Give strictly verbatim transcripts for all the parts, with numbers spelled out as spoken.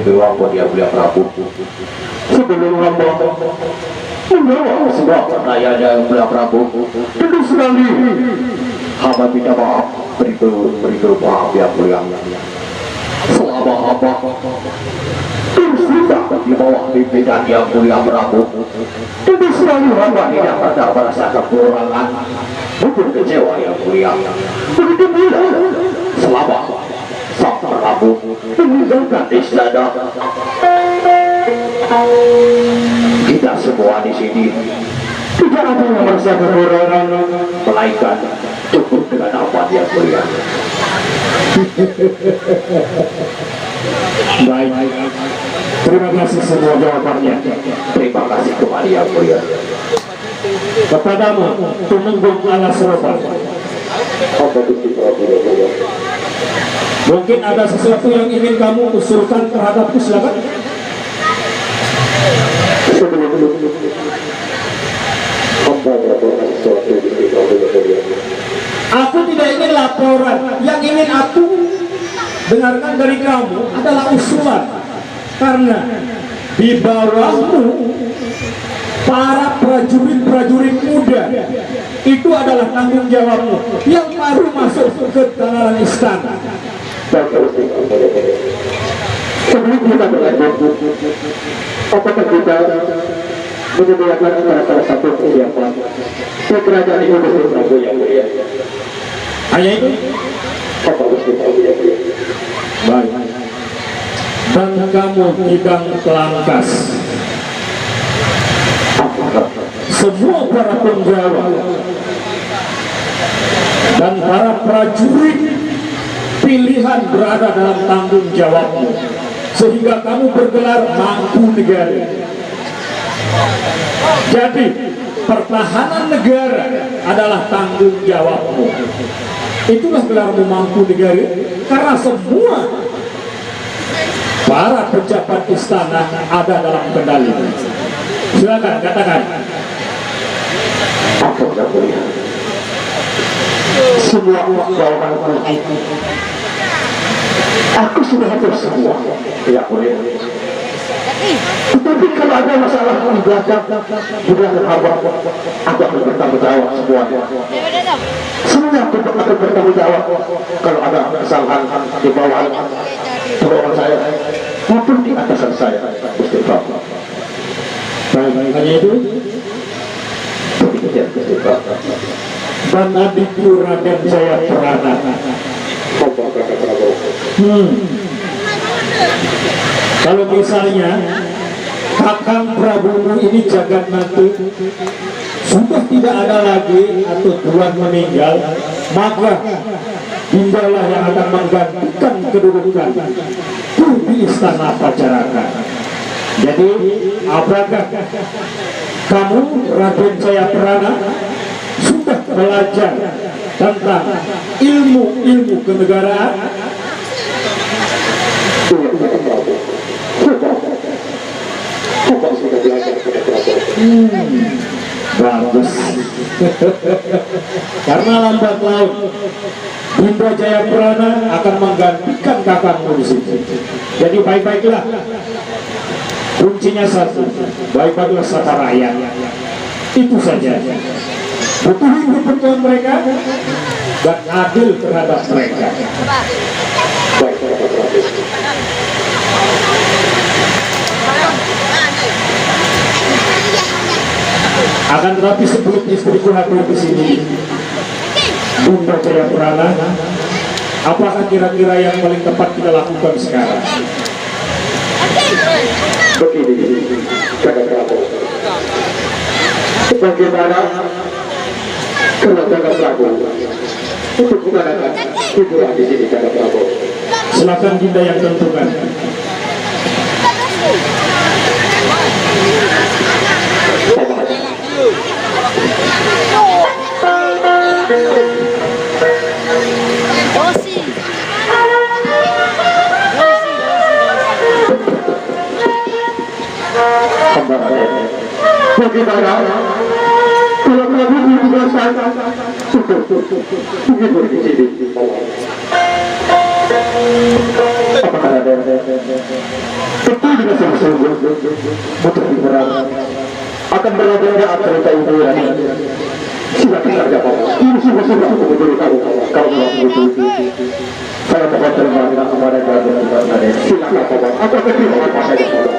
Dewa Mulia Mulia Prabu. Sebelum hamba membawa semua pertanyaan yang Mulia Prabu, tentu sekali hamba minta maaf, beribu beribu maaf yang mulia. Selama hamba terus di bawah pimpinan yang Mulia Prabu, tentu sekali hamba tidak pernah merasa kekurangan maupun kecewa yang mulia. Begitu pula selama sang Prabu meninggalkan istana. Kita semua di sini tidak ada yang merasa kekurangan, melainkan cukup dengan apa yang mulia. Baik, terima kasih semua jawabannya. Terima kasih kembali yang mulia. Kepadamu, Tumenggung Alas Roba. Apa Gusti Prabu yang mulia? Mungkin ada sesuatu yang ingin kamu usulkan terhadapku, silakan. Sebelum hamba melaporkan sesuatu, Gusti Prabu yang mulia. Aku tidak ingin laporan. Yang ingin aku dengarkan dari kamu adalah usulan. Karena di bawahmu para prajurit-prajurit muda, itu adalah tanggung jawabmu yang baru masuk ke dalam istana. Baik, Gusti. Sebelum kita berlanjut, apakah kita menyediakan acara salah satu kediaman di kerajaan ini, Gusti Prabu yang mulia? Hanya itu? Apa, Gusti Prabu yang mulia? Baik. Dan kamu, Kidang Pelangkas, semua para penggawa dan para prajurit pilihan berada dalam tanggung jawabmu, sehingga kamu bergelar Mangku Negara. Jadi, pertahanan negara adalah tanggung jawabmu. Itulah gelarmu Mangku Negara, karena semua para pejabat istana ada dalam kendali. Silakan katakan. Apa yang mulia? Semua bawahan aku sudah atur semua. Tidak boleh. Tetapi kalau ada masalah di belakang, di belakang hamba, aku akan bertanggung jawab semuanya. Semuanya aku akan bertanggung jawab. Kalau ada kesalahan di bawahan, di bawahan saya maupun di atasan saya, Gusti Prabu. Baik, hanya itu. Demikian, Gusti Prabu. Dan adikku Raden Jaya Perana. Apa kata Prabu? Hmm. Kalau misalnya Kakang Prabumu ini Jagat Nata sudah tidak ada lagi atau duluan meninggal, maka Dindalah yang akan menggantikan kedudukanku di Istana Pajajaran. Jadi, apakah kamu, Raden Jaya Perana, sudah belajar tentang ilmu-ilmu kenegaraan? Iya, iya, iya. Sudah. Coba sudah belajar pada Prabu. Hmm, bagus. Karena lambat laun Dinda Jaya Perana akan menggantikan kakakmu di sini. Jadi, baik-baiklah. Kuncinya satu, baik-baiklah sama rakyat. Itu saja. Patuhi ketentuan mereka dan adil terhadap mereka. Baik, Bapak Prabu. Akan tetapi, sebelum istriku hadir di sini, Bunda Jaya Perana, apakah kira-kira yang paling tepat kita lakukan sekarang? Begini, Kakang Prabu. Bagaimana kalau Kakang Prabu untuk mengadakan hiburan di sini, Kakang Prabu? Silakan Dinda yang tentukan. Paman. Hamba Raden. Bagaimana kalau Prabu ditugaskan untuk menghibur di sini? Apakah Raden Tentu dengan sungguh-sungguh, butuh hiburan. Akan berada cerita hiburan. Silakan saja, Bapak. Ini sungguh-sungguh aku memberi tahu, Bapak. Kalau memang begitu, saya mohon terima kasih kepada Raden Raden. Silakan, Bapak. Aku akan terima apa saja, Bapak.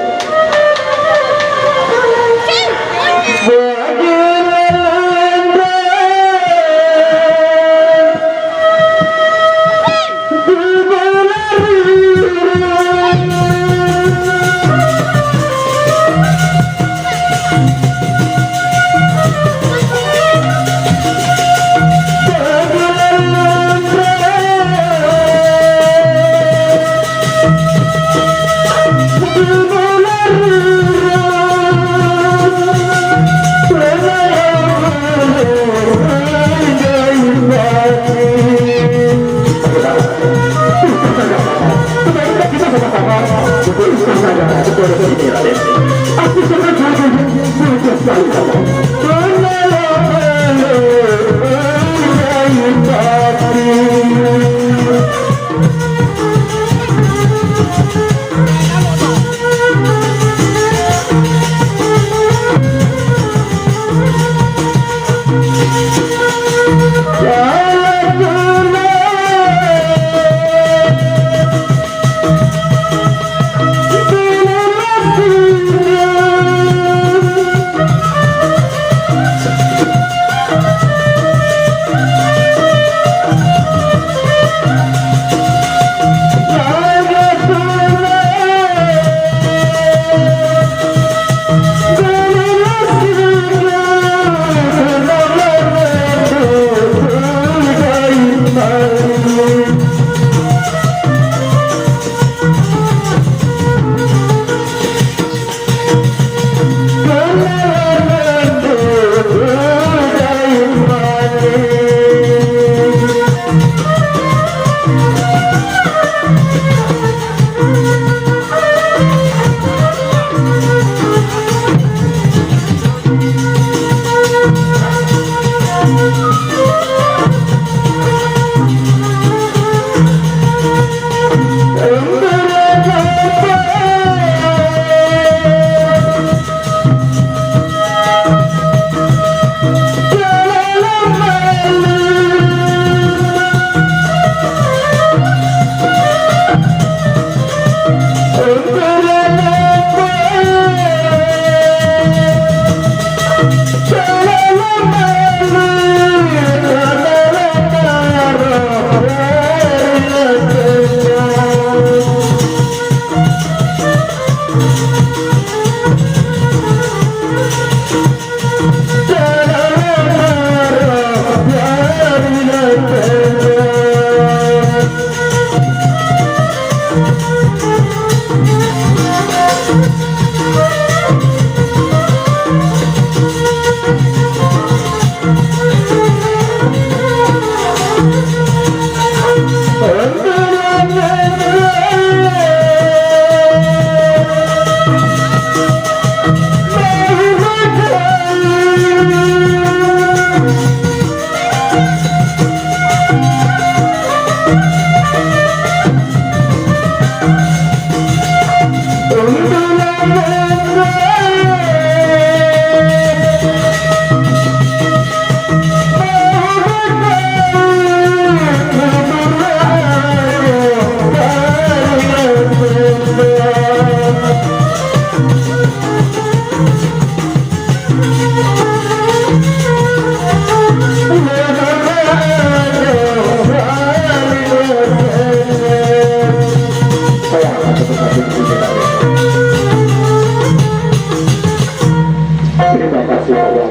Terima kasih, Pak.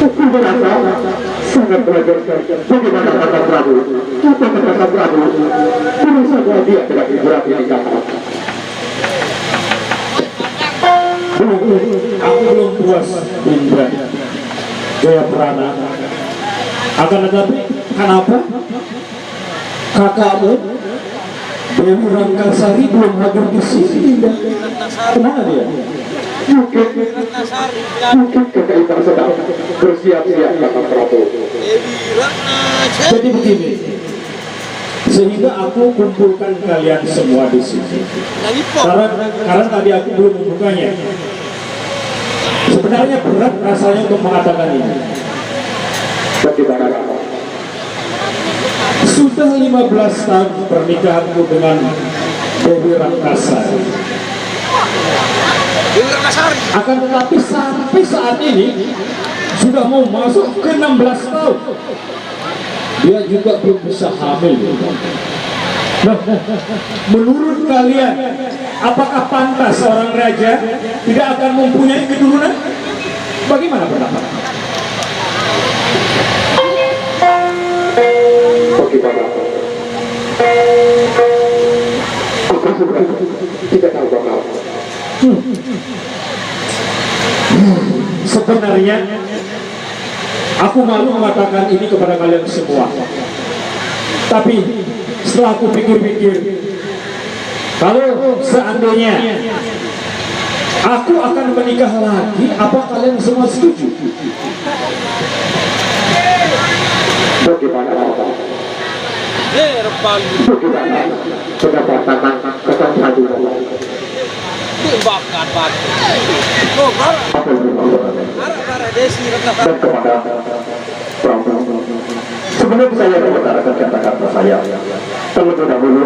Aku merasa sangat belajar bagaimana kata Prabu. Apa kata Prabu? Merasa bahagia dengan hiburan ini, Kakak. Belum, aku belum puas, Indra Jaya Prana. Akan tetapi, kenapa kakakmu Dewi Rangkasari belum hadir di sini, Dinda? Kemana dia? Mungkin, mungkin kakak Indra sedang bersiap-siap, Kakak Prabu. Jadi begini, Sehingga aku kumpulkan kalian semua di sini. Karena, karena tadi aku belum membukanya. Sebenarnya berat rasanya untuk mengatakan ini. Bagaimana? Sudah lima belas tahun pernikahanku dengan Dewi Ratnasari. Akan tetapi sampai saat ini sudah mau masuk ke enam belas tahun. Dia juga belum bisa hamil. Nah, menurut kalian, apakah pantas seorang raja tidak akan mempunyai keturunan? Bagaimana pendapat? Bagaimana? Aku sudah tidak tahu, Bapak. Hmm. Sebenarnya, aku malu mengatakan ini kepada kalian semua. Tapi setelah aku pikir-pikir, kalau seandainya aku akan menikah lagi, apa kalian semua setuju? Bagaimana, Bapak? Bagaimana pendapat Kakang, Kakang Prabu? Bakat, bakat. Oh, barat. Apa yang dimaksud? Barat, barat, Desi, Barat. Dan kepada Prabu, sebelum saya mengutarakan kata-kata saya, terlebih dahulu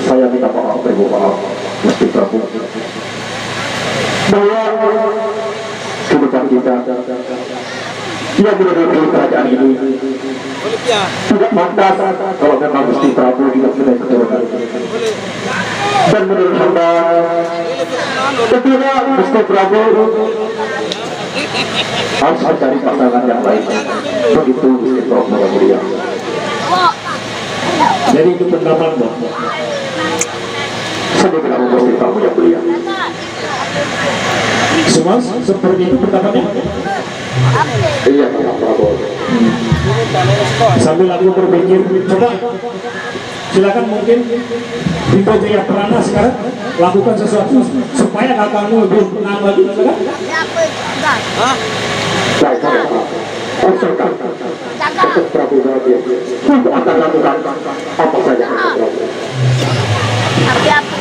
saya minta maaf, beribu maaf, Gusti Prabu, bahwa kehidupan kita yang menduduki kerajaan ini tidak pantas kalau memang Gusti Prabu tidak punya keturunan. Dan menurut hamba, segera Gusti Prabu harus mencari pasangan yang lain. Begitu, Gusti Prabu yang mulia. Jadi itu pendapat, Bang. Saya bilang, Gusti Prabu yang mulia. Semua seperti itu pendapatnya? Iya, Pak Prabowo. Sambil aku berpikir, coba silakan mungkin Bima Jaya Prana sekarang lakukan sesuatu supaya kakakmu lebih tenang lagi, silakan. Baik, Pak. Usulkan. Kakang Prabu Bahagia, aku akan lakukan apa saja, Kakang Prabu. Tapi apa?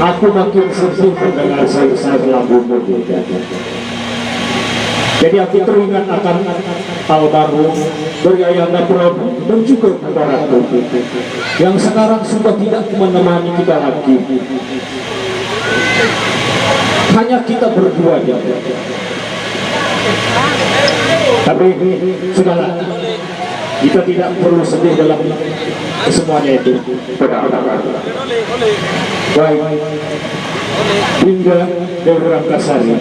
Aku makin sedih mendengar sayur-sayur lagumu, Dinda. Jadi aku teringat akan almarhum dari Ayahanda Prabu dan juga Ratu yang sekarang sudah tidak menemani kita lagi. Hanya kita berdua, Dinda. Tapi sudahlah, kita tidak perlu sedih dalam semuanya itu. Baik. Dinda Dewi Rangkasari.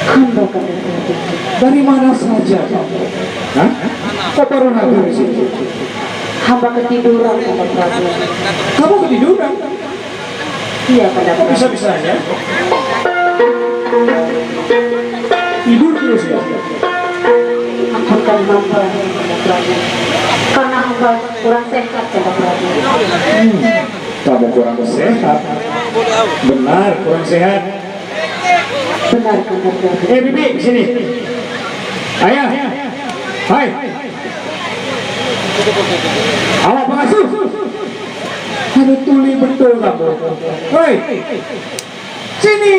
Hamba, Kakanda Prabu. Dari mana saja? Hah? Kok baru hadir di sini? Hamba ketiduran, Kakanda Prabu. Kamu ketiduran? Iya, Kakanda Prabu. Kok bisa-bisanya? Tidur terus ya? Ampunkan hamba, Kakanda Prabu. Karena hamba kurang sehat, Kakanda Prabu. Hmm, kamu kurang sehat. Benar, kurang sehat. Benar, Kakanda Prabu. Eh, Bibi, sini. Ayah. Hai. Awak pengasuh. Anu tuli betul kamu. Hei. Sini.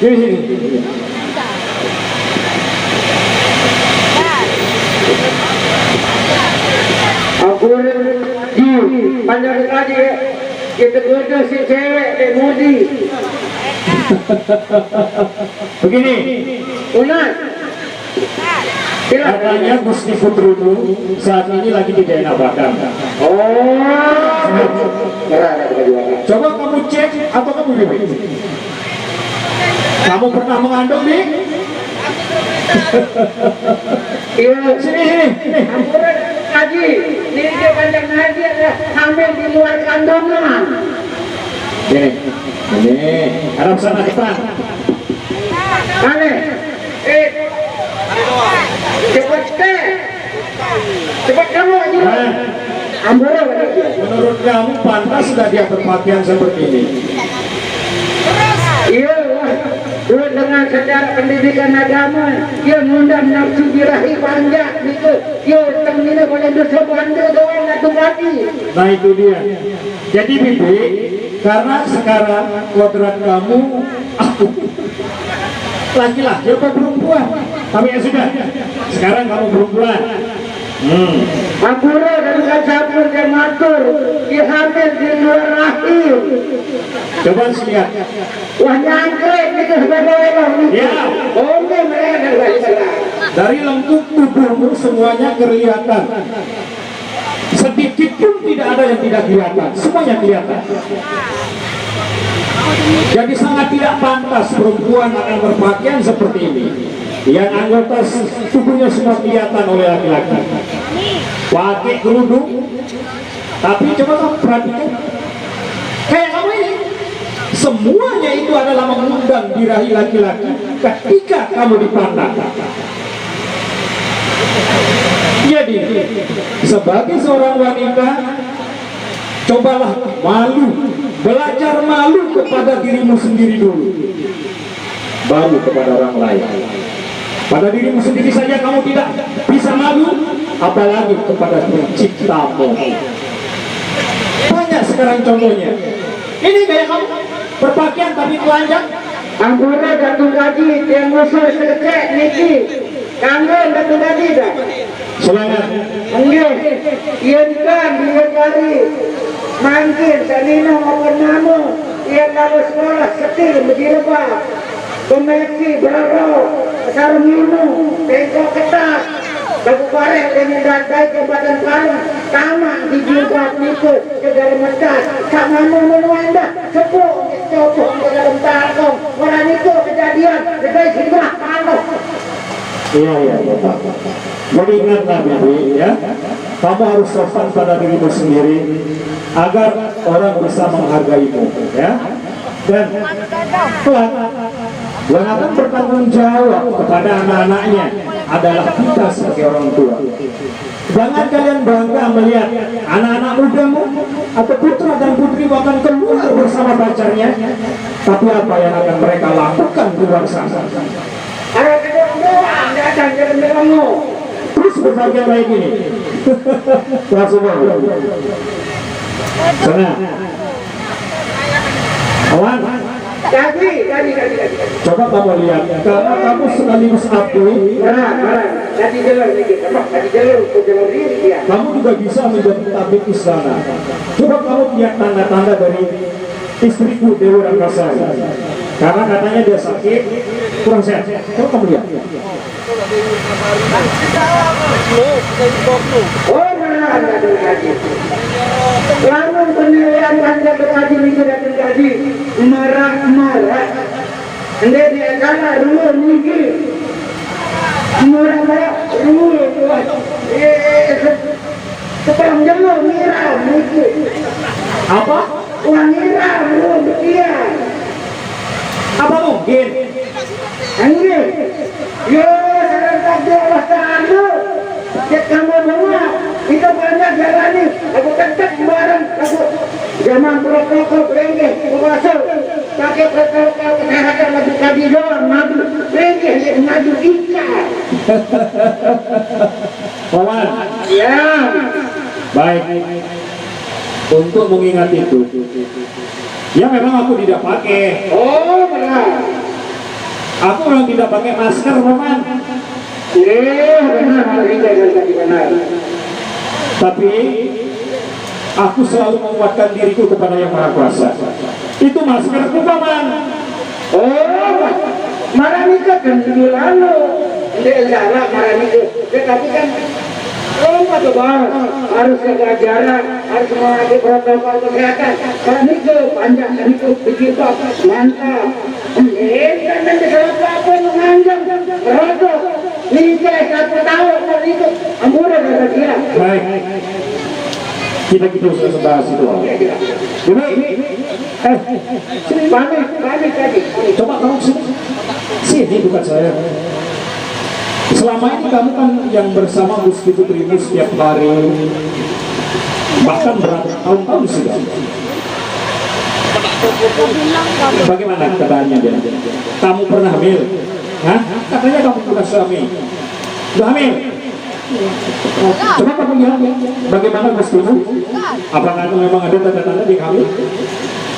Sini, sini. Ampun, Ji, panjang sekali ya. Kita kode si cewek, Dek Mudi. Begini. Unas. Katanya Gusti Putrimu saat ini lagi tidak enak badan. Oh. Coba kamu cek atau kamu bimbing. Kamu pernah mengandung, Bi? Iya. Sini, sini, sini. Ampun, Haji. Ini dia kandang Haji adalah hamil di luar kandungan. Sini. Ini. Arah sana depan. Aneh. Eh. Cepat, teh. Cepat kamu, Haji. Nah. Ampun, Haji. Menurut kamu pantas sudah dia berpakaian seperti ini? Iya, Wah. Dua dengan secara pendidikan agama, dia ngundang nafsu birahi panjang gitu. Dia tengine boleh dosa bantu doang, nggak tuh lagi. Nah, itu dia. Jadi, Bibi, karena sekarang kodrat kamu, aku laki-laki apa perempuan? Tapi ya sudah, sekarang kamu perempuan. Hmm. Ampura dan kacapur dia matur, dia hamil di luar rahim. Coba lihat. Wah, nyangkrik gitu, sebagai orang gitu. Ya. Oke, mereka dari sana. Dari lengkung tubuhmu semuanya kelihatan. Sedikit pun tidak ada yang tidak kelihatan, semuanya kelihatan. Jadi sangat tidak pantas perempuan akan berpakaian seperti ini. Yang anggota tubuhnya semua kelihatan oleh laki-laki. Pakai kerudung, tapi coba kamu perhatikan, kayak kamu ini, semuanya itu adalah mengundang birahi laki-laki ketika kamu dipandang. Jadi, sebagai seorang wanita, cobalah malu, belajar malu kepada dirimu sendiri dulu, baru kepada orang lain. Pada dirimu sendiri saja kamu tidak bisa malu, apalagi kepada penciptamu. Banyak sekarang contohnya. Ini gaya kamu, berpakaian tapi telanjang. Ampura, Datuk Haji, tiang musuh sekecek niki. Kanggo, Datuk Haji, dah. Semangat. Nggih, yen kan dia cari mangkin, sanino apa nama, yen lalu sekolah setir bejilbab, pemeci beroro, sarung ilmu, tengkok ketat, lagu bareh dengan dadai jembatan paling, tamak di jilbab niku, ke dalam metas, sama nama anda, sepuk, coba ke dalam takong, orang itu kejadian, kedai singgah panuh. Iya, iya, iya, Pak. Jadi ingatlah, Bibi, ya. Kamu harus sopan pada dirimu sendiri agar orang bisa menghargaimu, ya. Dan kelak yang akan bertanggung jawab kepada anak-anaknya adalah kita sebagai orang tua. Jangan kalian bangga melihat anak-anak mudamu atau putra dan putrimu akan keluar bersama pacarnya. Tapi apa yang akan mereka lakukan di luar sana? Kalau kita semua, nggak ada yang ketemu. Terus berbagai kayak gini. Langsung. Sana. Awan. Tadi, tadi, tadi, tadi. Coba kamu lihat, karena kamu sekaligus abdi. Berat, berat. Tadi jalan dikit. Apa? Tadi jalan, jalan diri dia. Kamu juga bisa menjadi tabib istana. Coba kamu lihat tanda-tanda dari istriku Dewi Rangkasari. Karena katanya dia sakit, kurang sehat. Coba kamu lihat. Oh, merah, Raden Kaji. Lamun penilaian Raden Kaji niki, Raden Kaji, merah-merah. Nggih, dia salah dulu niki. Merah-merah dulu, wah. Eh, Tukang jelo ngiram niki. Apa? Wah, ngiram, oh, demikian. Apa mungkin? Nggih. Yo, sareng takdir Allah Taala. Cek kamu bunga. Kita banyak jalani. Aku ketek bareng. Aku zaman protokol, berengkeh, puasa. Pakai protokol kesehatan, lagi tadi doang, madu. Berengkeh, madu ikan. Kawan. Ya. Baik. Untuk mengingat itu, Ya, memang aku tidak pakai. Oh, benar. Aku orang tidak pakai masker, Paman. Iya, benar, harus dijaga tadi, benar. Tapi aku selalu menguatkan diriku kepada Yang Maha Kuasa. Itu maskerku, Paman. Oh, marah nih kan dulu lalu. Dia salah marah nih. Dia tapi kan lompat ke bawah. Harus jaga jarak, harus mengatur protokol kesehatan. Marah nih ke panjang, itu pikir, Pak. Mantap. Ini kan nanti salah apa-apa yang menganjang. Rotok. Lincah satu tahun, Pak, itu. Ampun, udah gila. Baik. Kita, kita sudah bahas itu, Pak. Jadi, eh, sini, Pak Amir, Pak Amir tadi. Coba kamu sini. Sini, bukan saya. Selama ini kamu kan yang bersama Gusti Putrimu setiap hari, bahkan berapa tahun-tahun sudah. Bagaimana keadaannya dia? Kamu pernah hamil? Hah? Katanya kamu punya suami. Udah hamil? Coba kamu lihat, bagaimana Gustimu? Apakah itu memang ada tanda-tanda dia hamil?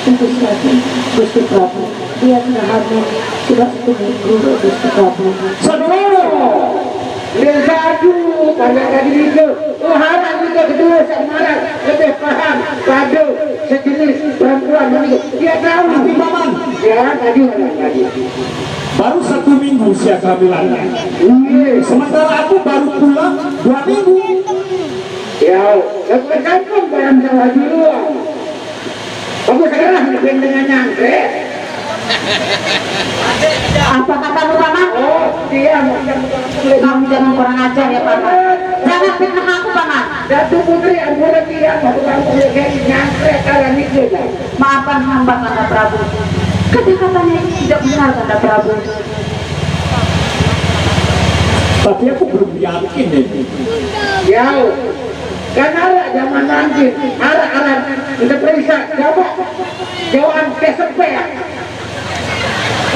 Gusti Prabu, Gusti Prabu, dia sudah hamil sudah satu minggu, Gusti Prabu. Satu minggu? Dia satu, tanda tadi itu. Oh, harap kita kedua sama lebih paham pada sejenis perempuan ini. Dia tahu. Tapi, Paman. Ya, tadi orang tadi. Baru satu minggu usia kehamilannya. Iya. Sementara aku baru pulang dua minggu. Ya, lepas kampung barang salah duluan. Kamu sekarang dengan nyangkrik. Apa katamu, Paman? Oh, dia macam kamu jangan kurang ajar ya, Paman. Jangan fitnah aku, Paman. Datu Putri, ampun, dia mau kamu nyangkrik, kalau itu, ya. Maafkan hamba, Kanda Prabu. Kata-katanya itu tidak benar, Kanda Prabu. Tapi aku belum yakin ini. Ya, kan arah zaman nanti, arah-arah, kita periksa, coba, jawaan kesepean.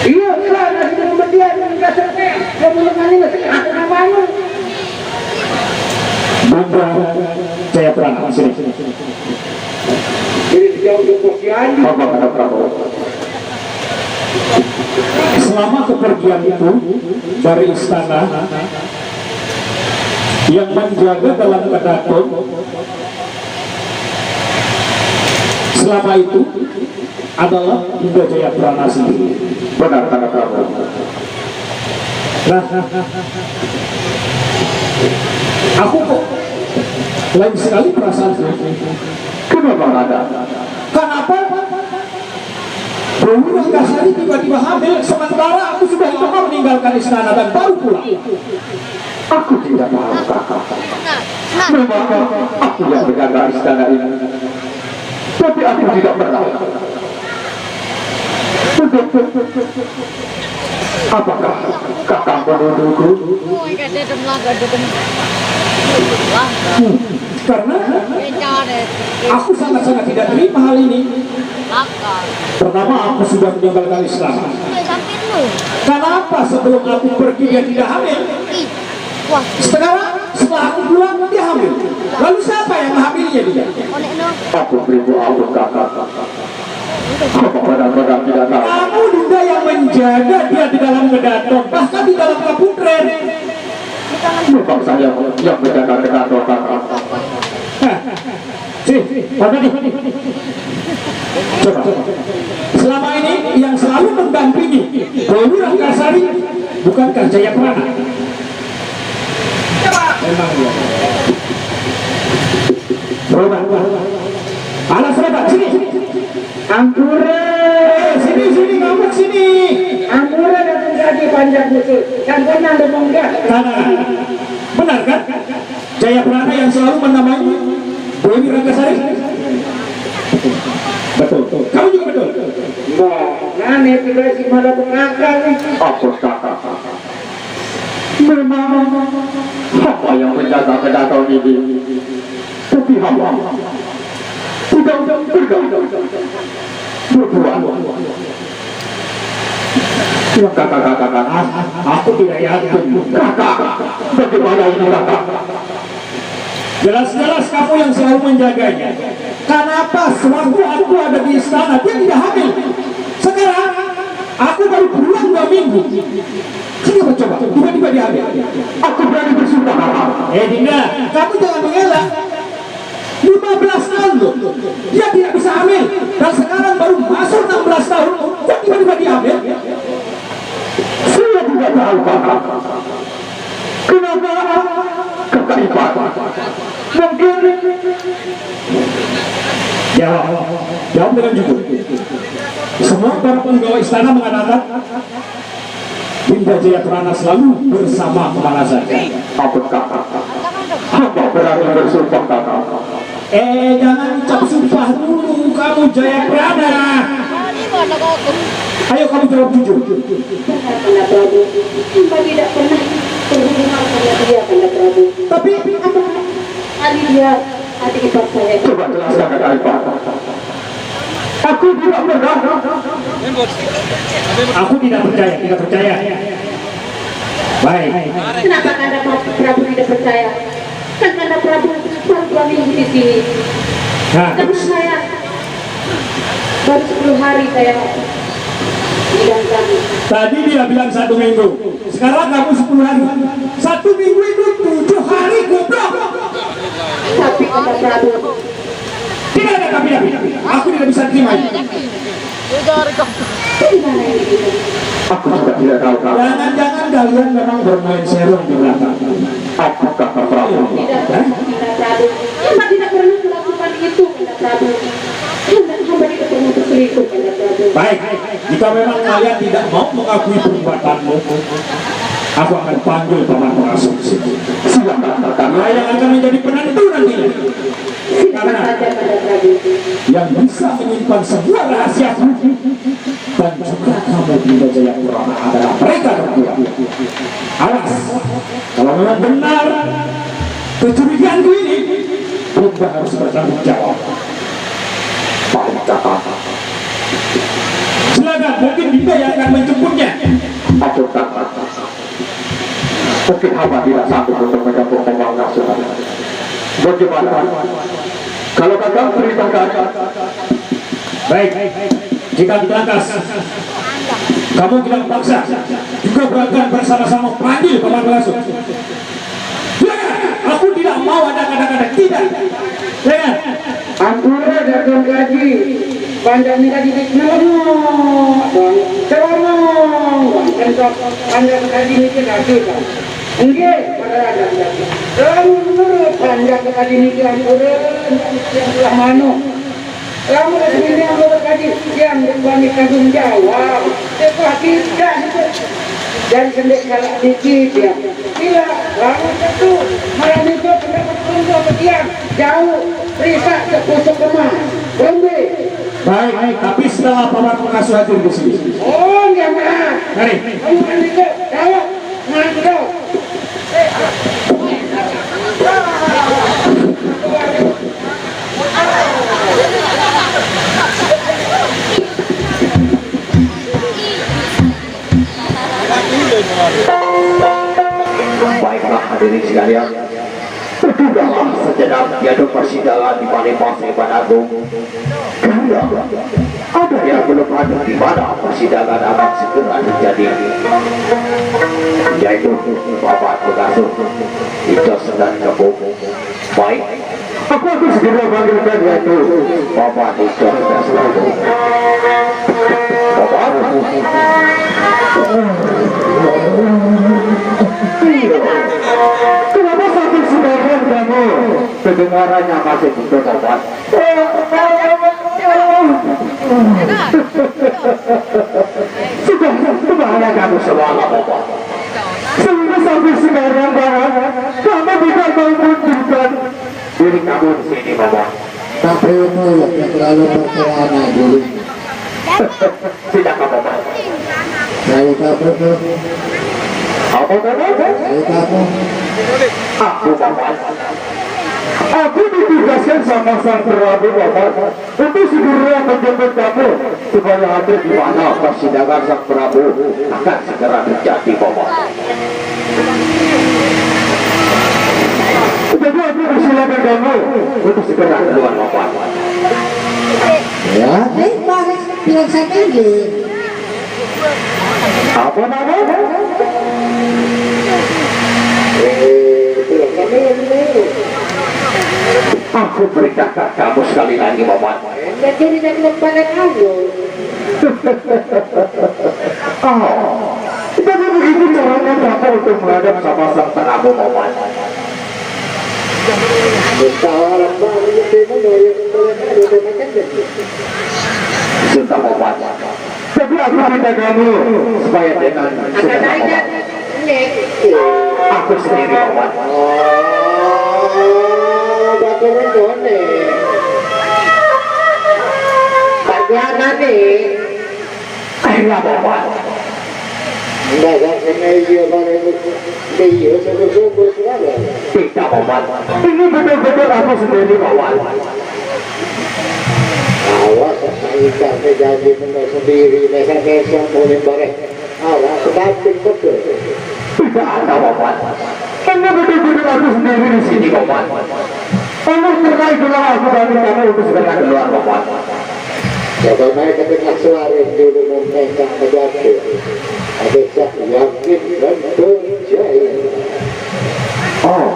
Iya, kan, masih belum berdiam, kita sepean, dia belum nanya, masih aku namanya. Bunda Jaya Prana, sini. Jadi, dia udah posyandu. Apa kata Prabowo? Selama kepergian itu dari istana, yang menjaga dalam kedaton selama itu adalah Dinda Jaya Prana sendiri. Benar, kata Prabowo. Nah, aku kok lain sekali perasaanku. Kenapa, Rada? Kenapa Dewi Ranggasari tiba-tiba hamil, sementara aku sudah lama meninggalkan istana dan baru pulang. Aku tidak tahu, Kakak. Memang aku yang menjaga istana ini. Tapi aku tidak pernah. Apakah Kakak menuduhku? Hmm, karena aku sangat-sangat tidak terima hal ini. Pertama, aku sudah meninggalkan istana. Kenapa sebelum aku pergi dia tidak hamil? Sekarang setelah aku pulang dia hamil. Lalu siapa yang menghamilinya dia? Aku beribu ampun, Kakak. Apa benar-benar tidak tahu? Kamu juga yang menjaga dia di dalam kedaton, bahkan di dalam kaputren. Memang saya yang menjaga kedaton, Kakak. Hah. Sini, Pak Dodi. Coba. Selama ini yang selalu mendampingi Dewi Ranggasari bukankah Jaya Prana? Memang dia. Berobat. Alas berobat, sini. Ampura. Eh, sini, sini, ngambek sini. Ampura datang tadi panjang musuh. Dan pernah ada munggah. Karena benar kan? Jaya Prana yang selalu menamai Dewi Ranggasari. Betul. Kamu juga betul. Nah, nah, ini sudah si malah berakal nih. Apa kata? Memang apa yang menjaga kedaton ini? Tapi apa? Tidak bergerak. Berbuat. Yang kakak katakan, aku tidak yakin. Kakak, bagaimana ini, Kakak? Jelas-jelas kamu yang selalu menjaganya. Kenapa sewaktu aku ada di istana, dia tidak hadir? Kenapa coba? Tiba-tiba diambil. Aku berani bersumpah, Kakang. Eh, Dinda, kamu jangan mengelak. Lima belas tahun loh. Dia tidak bisa hamil. Dan sekarang baru masuk enam belas tahun. Kok tiba-tiba diambil? Saya tidak tahu, Kakang. Kenapa Kakang Ipan? Mungkin. Jawab. Jawab dengan jujur. Semua para penggawa istana mengatakan Dinda Jaya Perana selalu bersama kemana saja. Ampun, Kakang. Hamba berani bersumpah, Kakang. Eh, jangan ucap sumpah dulu, kamu Jaya Perana. Ayo, kamu jawab jujur. Benar, Kanda Prabu. Hamba tidak pernah berhubungan sama dia, Kanda Prabu. Tapi apa kali dia adik ipar saya? Coba jelaskan, Kakang Ipan. Aku tidak pernah. Aku tidak percaya, tidak percaya. Baik. Kenapa Kanda Prabu tidak percaya? Kan Kanda Prabu baru dua minggu di sini. Nah, terus saya baru sepuluh hari saya bilang kami. Tadi dia bilang satu minggu. Sekarang kamu sepuluh hari. Satu minggu itu tujuh hari, goblok. Tapi Kanda Prabu, tidak ada tapi-tapi. Aku tidak bisa terima ini. Aku juga tidak tahu, Kak. Jangan-jangan kalian memang bermain serong di belakang. Apakah Kak Prabu? Tidak, Kanda Prabu. Hamba tidak pernah melakukan itu, Kanda Prabu. Hamba, hamba tidak pernah berselingkuh, Kanda Prabu. Baik, jika memang kalian tidak mau mengakui perbuatanmu, aku akan panggil paman pengasuh ke sini. Silakan, Kak. Karena yang akan menjadi penentu nanti. Karena yang bisa menyimpan semua rahasiaku dan juga kamu, Dinda Jaya Perana, adalah mereka berdua. Awas, kalau memang benar kecurigaanku ini, Dinda harus bertanggung jawab. Baik, Kakak. Silakan, mungkin Dinda yang akan menjemputnya. Aduh, Kakak. Mungkin hamba tidak sanggup untuk menjemput paman pengasuh. Bagaimana? Kalau Kakak perintahkan. Baik, jika ditangkas, kamu tidak paksa juga berangkat bersama-sama panggil paman pengasuh. Jangan, aku tidak mau ada kata-kata tidak. Jangan. Ampura datang kaji, panjang ni kaji ni, nyelonong, bang, celonong, bang, kan kau panjang kaji ni ke kaji, bang. Enggak, pada ada, ada. Celonong, panjang kaji ni ke ampura, yang telah mano. Kamu dah sini yang berkaji, yang berani tanggung jawab. Dia telah tidak itu. Dari sendiri kalau dikit ya. Bila, kamu tentu, malam itu pendapat tunggu apa diam. Jauh, risak ke pusuk lemah. Berhenti. Baik, tapi setelah paman pengasuh hadir di sini. Oh, ya maaf. Mari. Kamu kan itu, jauh. Nah, itu. Baiklah, hadirin sekalian, tertundahlah sejenak diadu persidangan di Balai Pasar Iban Agung. Karena ada yang belum hadir, di mana persidangan akan segera terjadi, yaitu Bapak Pengasuh Ito Senan Kebun. Baik, aku akan segera panggilkan, yaitu Bapak Ito Senan Kebun. Bapak. Kenapa sampai sekarang kamu kedengarannya masih begitu, Bapak? Sudah, kemana kamu semua, Bapak? Sehingga sampai sekarang, Bapak, kamu tidak mau mundurkan diri kamu di sini, Bapak. Tapi itu yang terlalu berkelana dulu. Tidak apa-apa. Saya takut tuh. Apa kamu? Saya takut. Aku, Bapak. Aku ditugaskan sama Sang Prabu, Bapak, untuk segera menjemput kamu supaya hadir di mana persidangan Sang Prabu akan segera terjadi, Bapak. Jadi aku persilakan kamu untuk segera keluar, Bapak. Ya, baik, Pak. Bilang saya tunggu. Apa namanya? Eh, itu yang kami yang ini. Aku perintahkan kamu sekali lagi, Mamat. Enggak jadi, jadi lempar kamu. Oh, jadi begitu caranya kamu untuk menghadap sama sang pengamu, Mamat. Sudah, Mamat. Tapi aku minta kamu supaya jangan suka, Mamat. Aku sendiri, Mamat. Oh, batur kone. Bagaimana nih? Ayo, Mamat. Enggak, enggak, ini iya, Pak. Iya, sungguh-sungguh sekali. Tidak, Mamat. Ini betul-betul aku sendiri, Mamat. Awas, saya janji menang sendiri, nesa-nesa, boleh bareh. Awas, tapi betul. Tidak ada, Mamat. Ini betul-betul aku sendiri di sini, Mamat. Oleh karena itulah aku bantu kamu untuk segera keluar, Mamat. Coba naik ke tengah suara dulu, memegang begitu. Ada cak yakin dan percaya. Oh,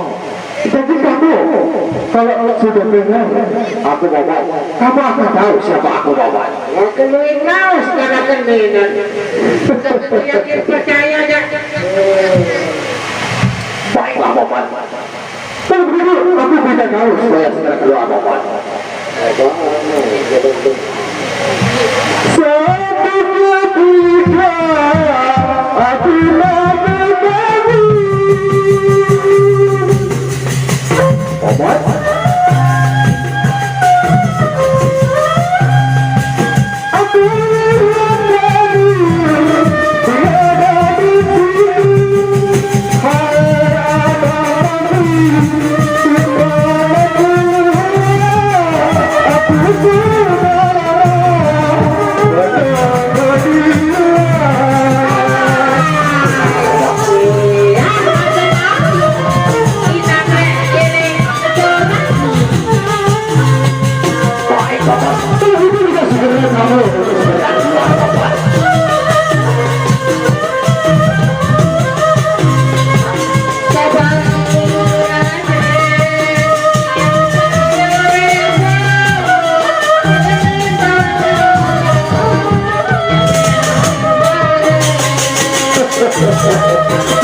jadi kamu kalau sudah dengar aku, Mamat, kamu akan tahu siapa aku, Mamat. Aku lu yang tahu sekarang kan, Medan. Begitu yakin percaya aja. Baiklah, Mamat. Kalau begitu, aku minta kau supaya segera keluar, Mamat. Satu ketika aku nak bertemu. Mamat.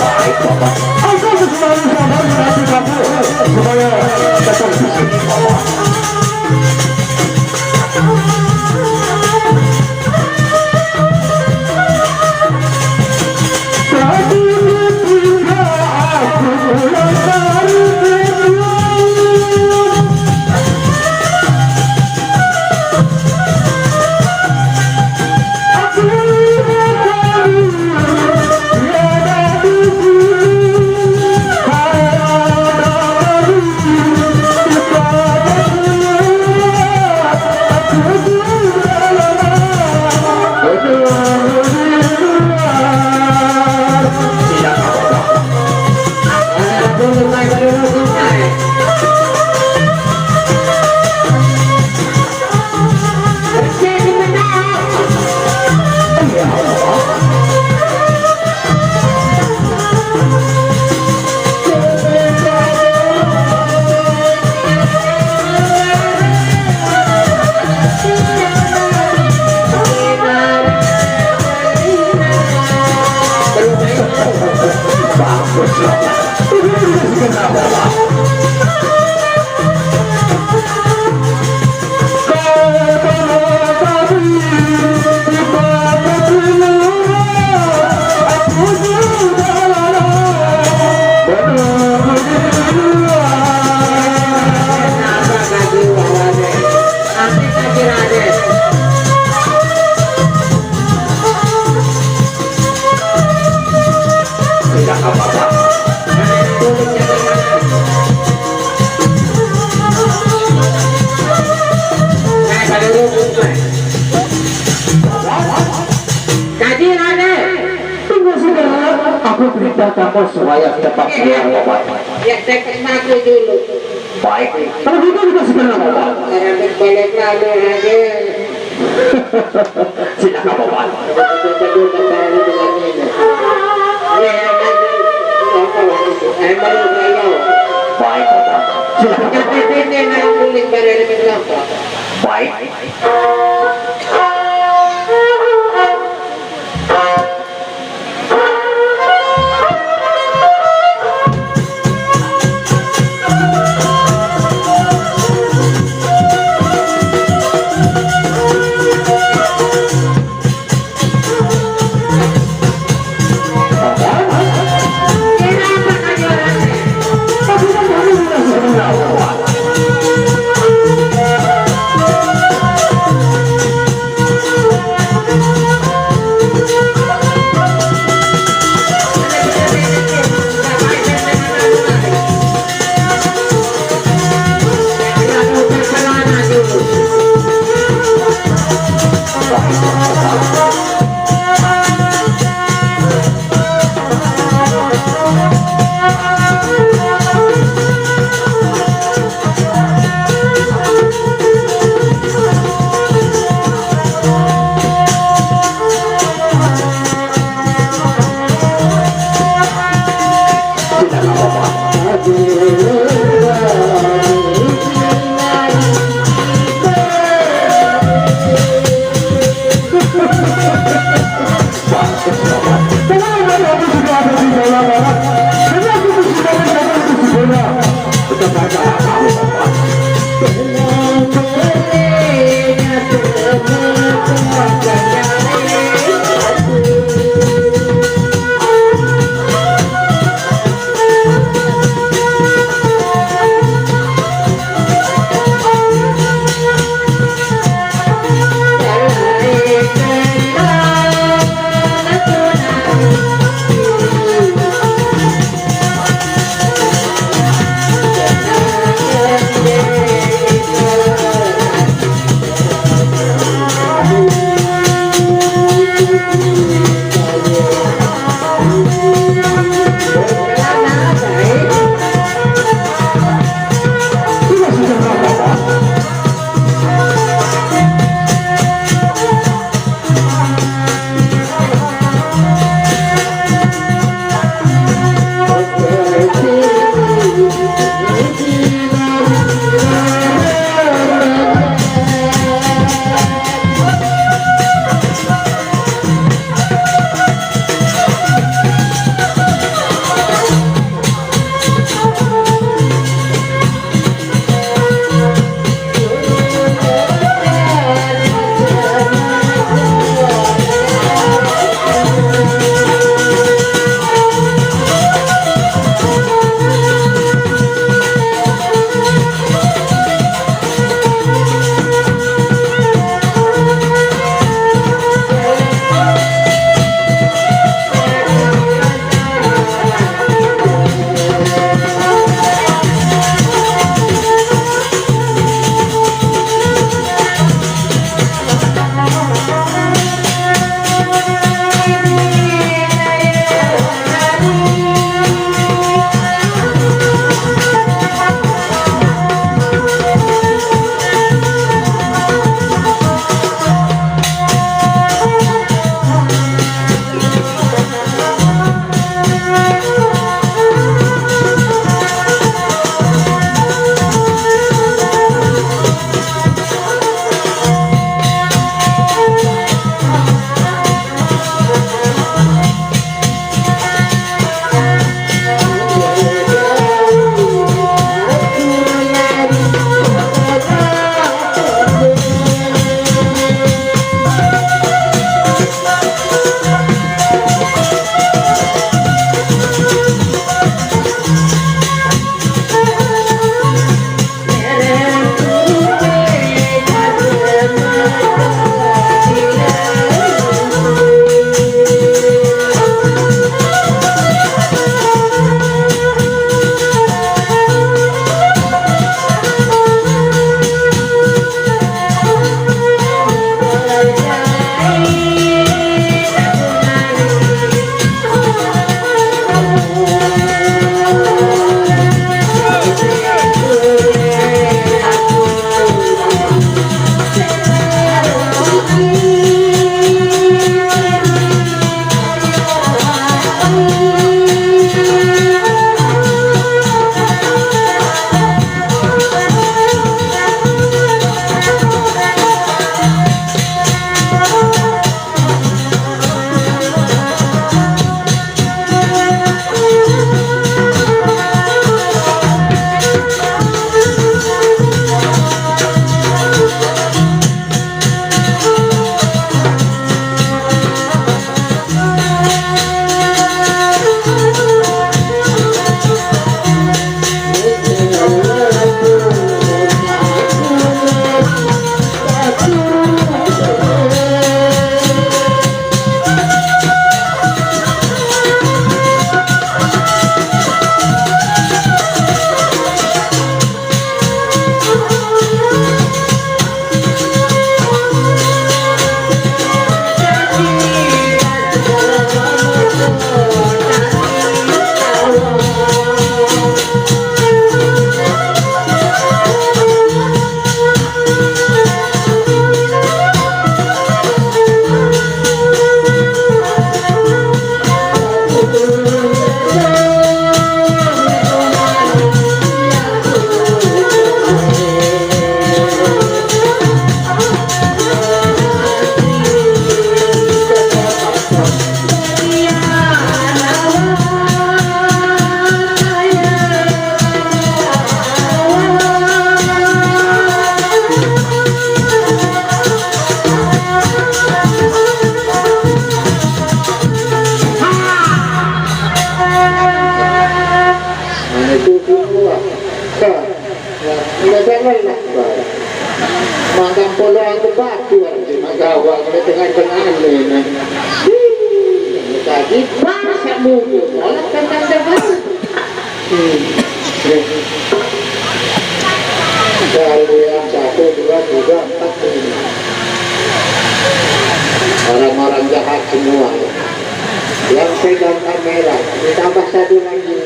Baik, Bapak. Aku selalu sabar menanti kamu supaya tetap di sini, Bapak. Kaji, Raden. Tunggu sebentar, aku perintah kamu supaya cepat keluar, Bapak. Ya, saya kena aku dulu. Baik, kalau gitu kita segera, Bapak. Raden balik lagi, Raden. Silakan, Bapak. Kita dulu kembali dengan ini. Baik, Kakang. Silakan. Baik. Waduh, anjing, maka awak kena tengah-tengah ni, nah. Tadi bahasa mulu, malah tentang tentang. Hmm. Kalian satu, dua, tiga, empat, lima. Orang-orang jahat semua. Yang pegang kamera, ditambah satu lagi.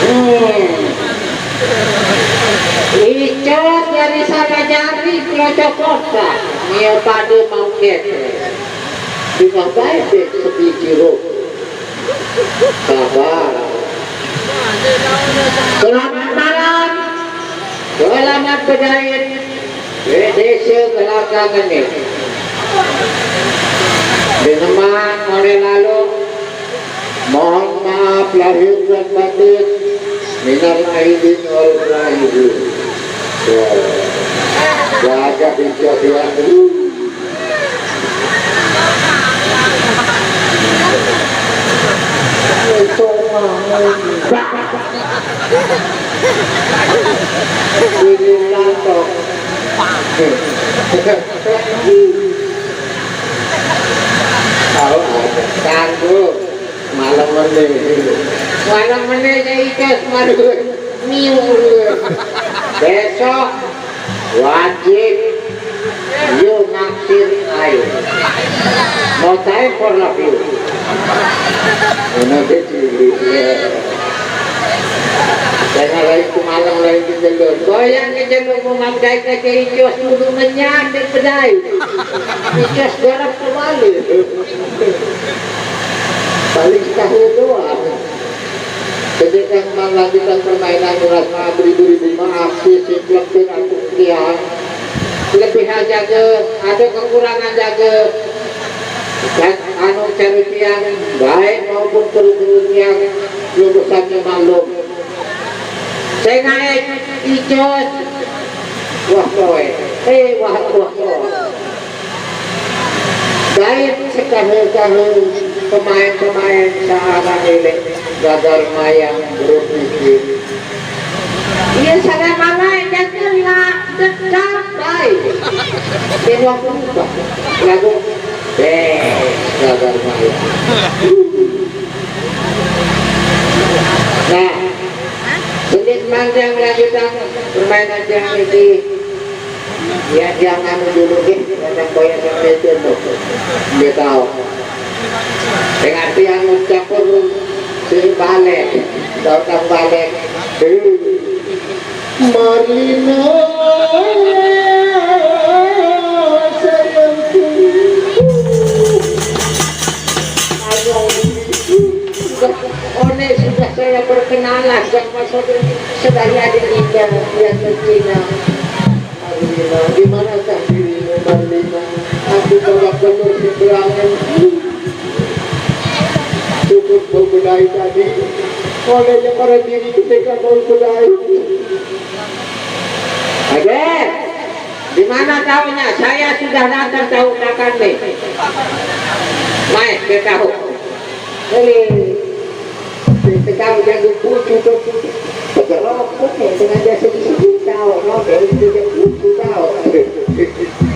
Hmm. Icot dari sana jari pelocok kota. Mio padu mau kete. Dengan baik deh sepi jeruk. Sabar. Selamat malam. Selamat berjaya. Desa Gelanggang ini. Dinemang oleh lalu. Mohon maaf lahir dan batin. Minal aidin wal faizin. Ya. Gagah hijau ya. Itu mah. Ini latok. Tahu ada. Tangguh. Malam ini. Malam ini ya ikas malu. Miu. Besok wajib you naksir ayo. Mau time for love you. Ini kecil. Jangan lain ke malam lain ke jalur. Goyang ke jalur memang dai ke icos dulu menyanding bedai. Icos garap kembali. Paling tahu doang. Ketika melanjutkan permainan, beras maaf, beribu-ribu maaf, sisi plekir aku sekian. Lebih aja ke, ada kekurangan jaga. Dan anu cari tiang, baik maupun turun tiang, lulusannya maklum. Saya naik, icos, wah kowe, eh wah wah kowe. Gaib sekahe-kahe pemain-pemain searah elek gagar mayang berpikir. Iya, sana mana yang kena dekat baik. Dia waktu lupa. Lagu bes gagar mayang. Nah, sedikit manjang lanjutan permainan yang ini. Ya, jangan dulu deh, jangan banyak yang itu tuh. Dia tahu. Dengan tiang campur si balik, datang balik. Marlina, sayangku. Ayo, sudah, One sudah saya perkenalan sama saudara, sudah ya di India, yang Cina. Marlina, di manakah dirimu, Marlina? Aku bawa penuh seberangan. Cukup berbedai tadi. Olehnya para diri ketika mau bedai. Oke. Di mana tahunya? Saya sudah datang tahu makan nih. Mai, kita tahu. Ini. Kita tahu jago putu tuh. Pekerok putih dengan biasa di sini tahu, no, dari dia putu tahu.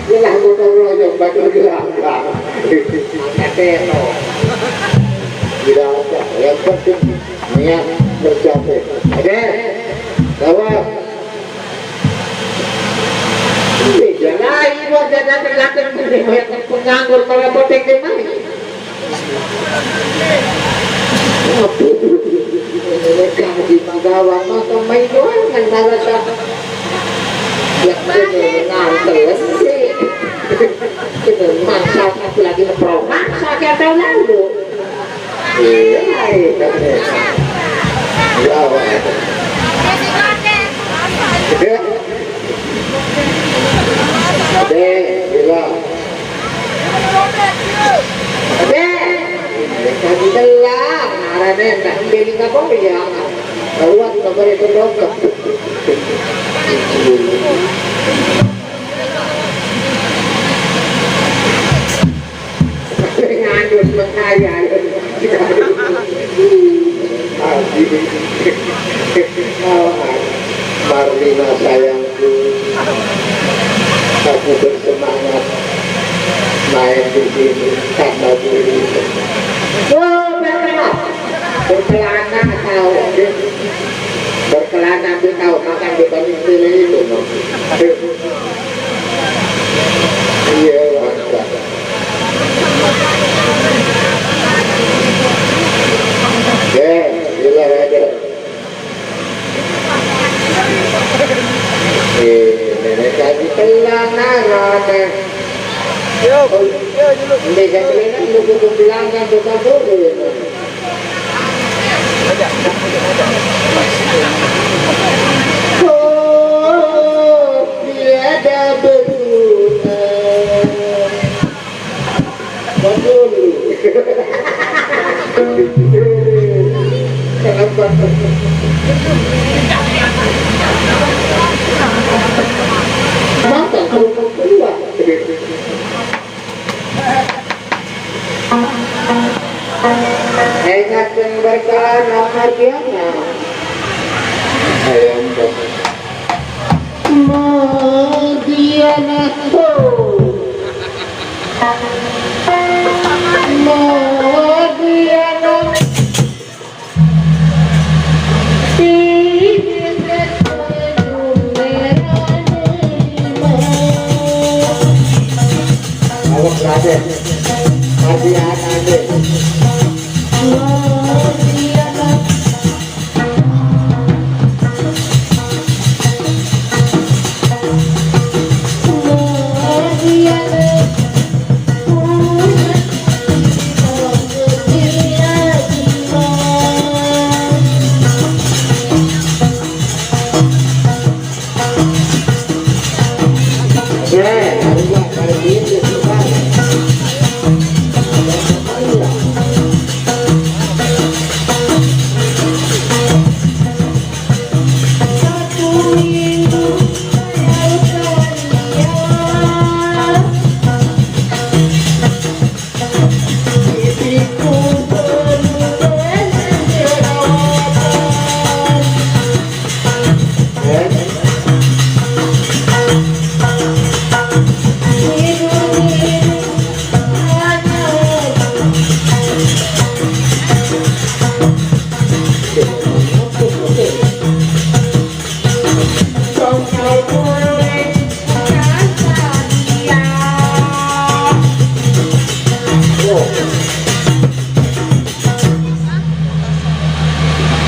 Inilah gotong royong, batu gelambang. Kata no. Tidak ada. Yang penting niat tercapai. Oke. Bahwa ini jangan buat datang-datang penganggur para potek demai. Gaji magawa maka main doang antara sa. Ya bener ngantel sih. Bener mangsa aku lagi ngeprong mangsa kayak tahun lalu. Iya, iya. Ya, Pak. Ya. Deh, gila. Deh. Telah, marane tak beli kabar ya. Karuan kabar itu dong. Ngandut mengkaya. Marlina sayangku. Bersemangat main di sini, tambah diri. Oh, berkelana. Berkelana tahu, berkelana dia tahu, makan di balik pilih itu, no. Iya, mantap. Ya, gila aja. Eh, nenek lagi telanangan, eh. Yo, yo, dulu. Ini saya bilang, lu kudu bilang kan, tukang turun. Oh, tiada berguna. Kau dulu. Kenapa? Maka kerupuk kedua. Ingat yang berkelana Madiana. Ayam Madiana. Madiana. Awas, Raden. Hati-hati, Raden.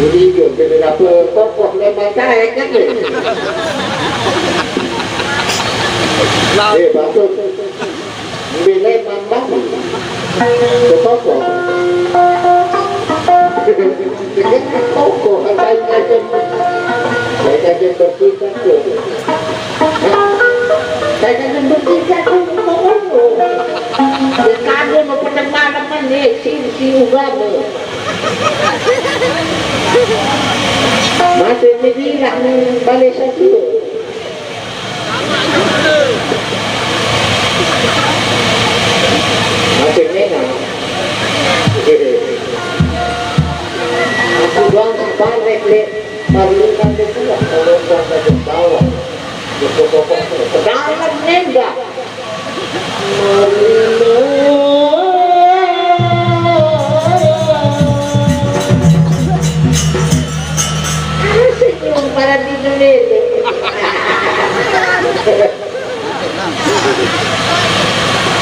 Jadi, dia kena apa? Kokoh memang tarik kan dia? Eh, bagus. Bila memang ke kokoh. Dengan kokoh, saya kaji, saya kaji berpikir tu. Saya kaji berpikir tu, kokoh. Dia kaji mau pada malam ni, si, si Ugama. Masih ni bilang balik satu. Masih ni, nah. Aku doang si Barek, Lek. Baru kan dia pulang, kalau orang dah bawah. Dia pokok-pokok. Ke dalam nenda. Asik dong para di Indonesia.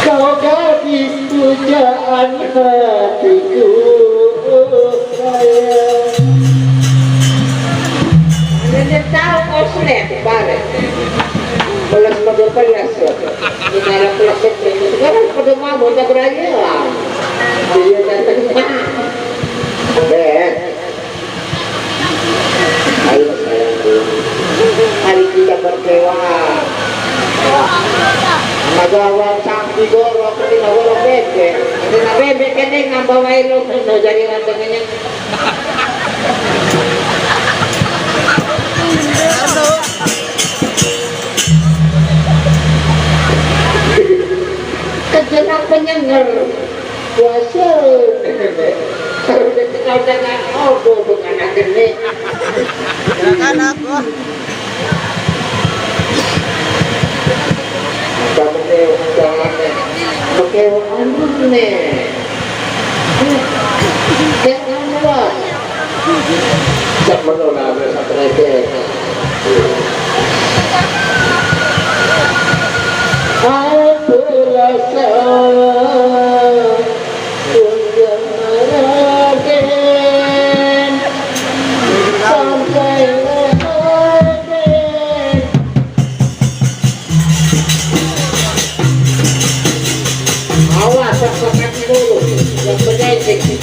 Kau gadis pujaan hatiku, sayang. Nggak tahu kau selek, bareng. Belas pada belas, ya. Di dalam belas itu, sekarang pada mabuk, tak berani lah. Dia datang, "Beh, ayo, sayangku. Mari kita berkewah." Magawan sang digorok, ini nagorok bebek. Ini na bebek, ini ngambang air lo, no, jadi rantangannya. Kejenak penyenger. Puasa. Kalau udah kenal dengan, oh, bukan anak ini. Anak-anak, wah. Oke, anu nih. Cek anu lah. Cek menolak, cek mereka. Aku rasa Awas, sok-sokan dulu. Yang penting.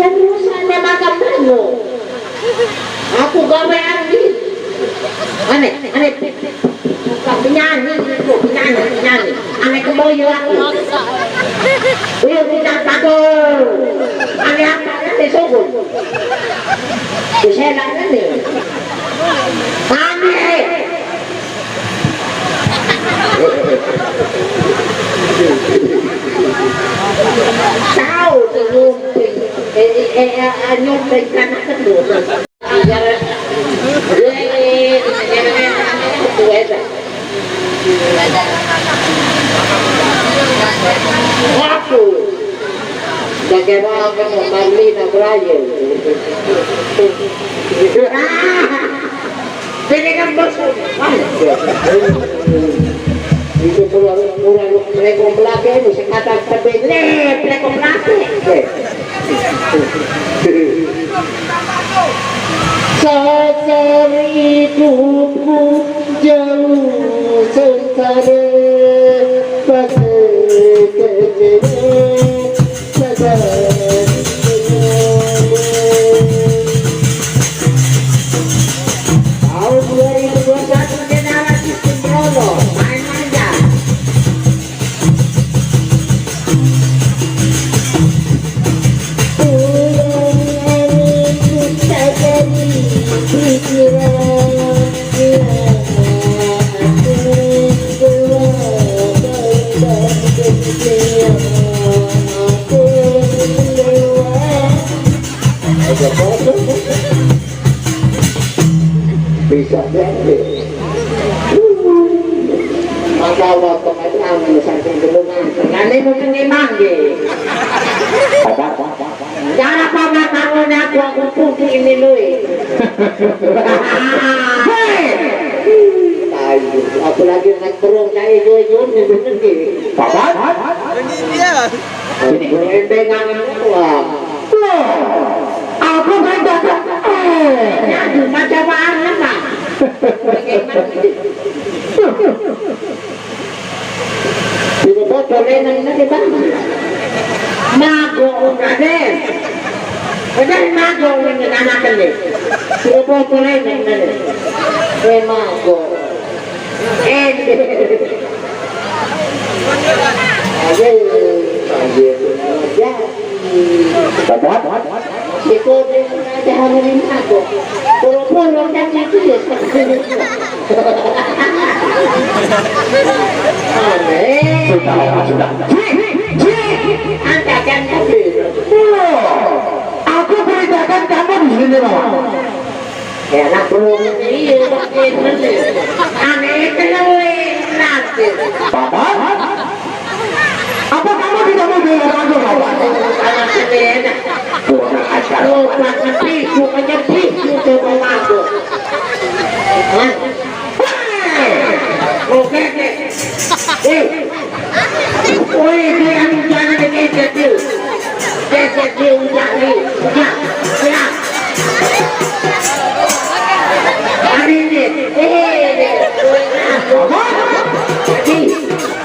Kan rusak ada makan banyu. Aku gawean di aneh, aneh. Penyanyi, penyanyi, penyanyi. Aneh kemoyo aku. Iya, tidak tahu. Aneh apa? Aneh sungguh. Bisa lah aneh. Aneh. Tahu tu nyumping. Eh, eh, eh, eh, nyumping kan aku tu. Waduh. Bagaimana kamu, Marlina Beraye? Ini kan bos. Itu keluar orang peleko belakang itu sekata tebing. Leh, peleko belakang. Sasar hidupku jauh sengsara, pasal kejadian sadar. Tahun dua ribu dua puluh satu generasi sembrono, main manja. Bisa jadi. Maka waktu itu anu saking gelungan. Lane mungkin emang nggih. Apa? Cara pamatangone aku, aku putih ini lui. Hei! Ayo, apalagi anak burung saya jujur nih bener nggih. Apa? Ini dia. Ini gue embengan itu, Bang. Loh, aku kan datang. Eh, aduh, macam mana, Bang? Sing bocor leneng niki, Bang. Mago, Raden. Udah mago ini anak ini. Sing bocor leneng niki. Eh, mago. Eh, ayo, ayo, ayo. Dapat? Siko dia ada hari ini aku. Pura-pura kan itu ya. Aneh. Sudah, sudah. Angkatkan kaki. Aku perintahkan kamu di sini, Mama. Ya, nak belum. Iya, makin bener. Aneh itu loh, nanti. Papa? Apa kamu tidak mau dengar aku, Papa? Anak sepeda. Kurang ajar. Lu bukan nyepi, bukan nyepi, lu coba masuk. Hah? Hei! Oke, oke. Eh, Woi, dia anu jangan dikejek dia. Kejek dia, udah ni, udah. Ya. Hari ini, eh, apa? Jadi,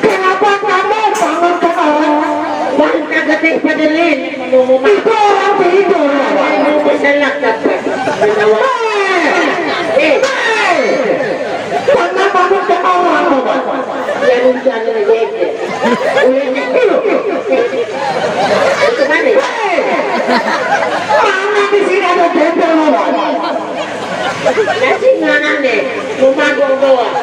kenapa kamu bangun ke orang? Bang, kagak teh pada lain. Itu orang tidur. Kamu berselak apa? Menawa. Eh, eh. Pernah bangun ke orang, Bapak? Ya, hujan aja. Itu mana? Hei! Mana di sini ada gembel, Bapak? Nasi mana nih? Mau mabok doang.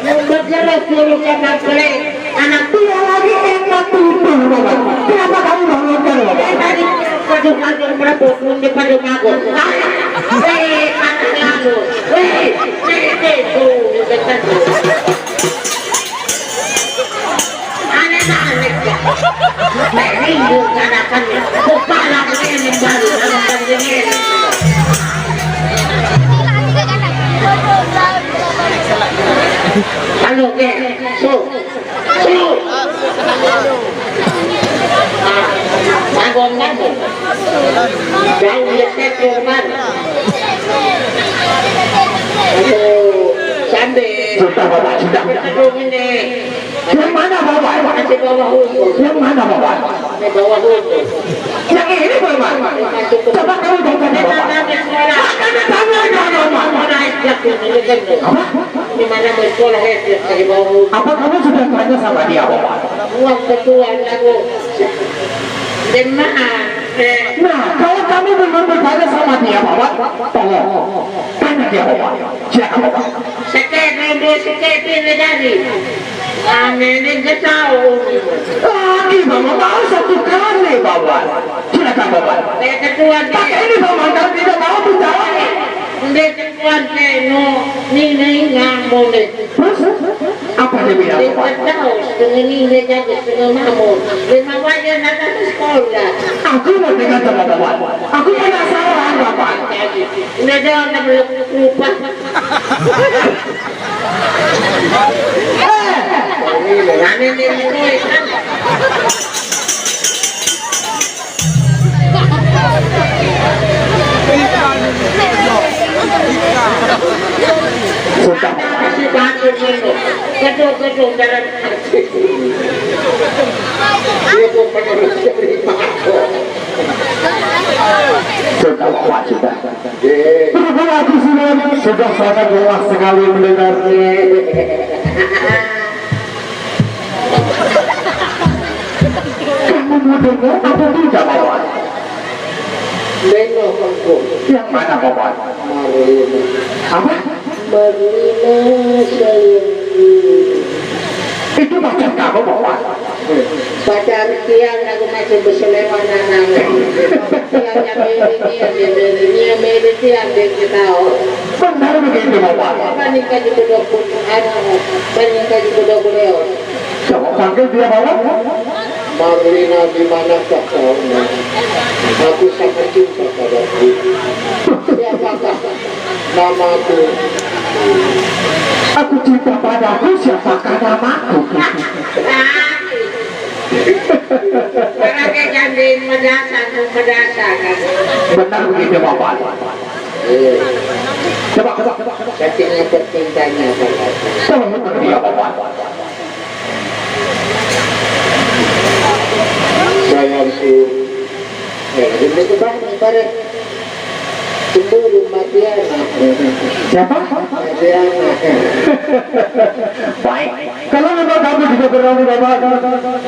Mau bergerak dulu sama play. Anak tua lagi enak tidur, Bapak. Kenapa kamu bangunkan, Bapak? Saya tadi kadung-kadung merebut, belum dia pada mabok. Hei, anak lalu. Hei, hei, hei, tuh, udah tentu. Aneh-aneh ya. Minggu kadakan kepala ini baru kadakan ini. Halo, ke, so, so. Ah, tanggung, tanggung. Jauh ya, saya keluar. Aduh, sambil. Sudah, Bapak, sudah. Aduh, ini. Yang mana, Bapak? Masih bawah umur. Yang mana, Bapak? Masih bawah umur. Yang ini, Bapak. Coba kamu baca, Bapak. Makanya kamu yang ngomong. Apa? Di mana mau sekolah S D masih bawah umur. Apa kamu sudah tanya sama dia, Bapak? Uang ketua lagu. Demam. Eh. Nah, kalau kamu belum bertanya sama dia, Bapak, tolong tanya dia, Bapak. Silakan, Bapak. Sekepe, sekepe, dari. Aneh, ini nggak tahu. Lagi, Bapak, baru satu kali, Bapak. Silakan, Bapak. Saya ketua, Pak, dia. Ini, Bapak, kalau tidak mau bicara. Dia ketua, dia, no, ini, ini, nggak mau, deh. Terus, apa dia bilang, Bapak? Dia tahu, setengah ini, dia jaga, setengah mau. Lima wajar, nanti sekolah. Aku mau dengar sama Bapak. Aku penasaran, Bapak. Udah, udah, udah, belum lupa. Sudah. Dia pun penerus dari Pak. Sudah, Bapak, sudah. Sudah, sudah sangat lelah sekali mendengarnya. Kamu mau dengar atau tidak, Bapak? Dengar, Pak. Yang mana, Bapak? Marlina. Apa? Marlina sayangku. Itu pacar kamu, Bapak? Pacar tiang, aku masih berselewan anak. Tiang yang ini, yang ini, yang ini, tiang yang kita. Benar begitu, Bapak. Apa nih, kaji bedok pun, anu, apa nih, kaji bedok beliau? Coba panggil dia, Bapak. Marlina, di manakah kau, Nak? Aku sangat cinta padamu. Siapakah namaku? Aku cinta padaku, siapakah namaku? Karena dia janjiin medasa, tuh medasa kan. Benar begitu, Bapak. Iya. Coba, coba, coba, coba. Saking apa cintanya, Bapak. Coba muter dia, Bapak. Sayangku. Ya, ini tuh, Bang, ibarat cemburu, Matiana. Siapa? Matiana. Baik. Kalau memang kamu juga berani, Bapak,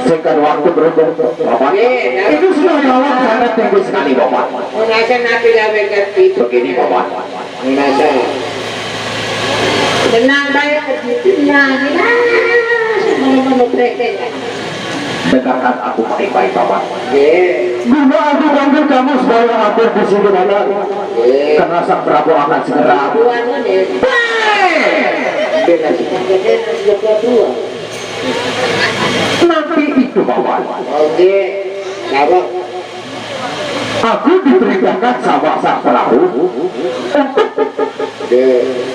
singkat waktu, berhubung, Bapak, iya, iya, itu sudah lewat sangat tinggi sekali, Bapak. Merasa nanti gawe ganti. Begini, Bapak. Merasa. Tenang, Bapak. Tenang, tenang. Semua mau dengarkan aku baik-baik, Bapak. Iya. Guna aku panggil kamu sebagai atur di sini, Bapak. Iya. Karena Sang Prabu akan segera. Tuan ini. Hei! Bela sih, pakai dua. Nanti itu, Bapak. Oke. Bapak. Aku diperintahkan sama Sang Prabu untuk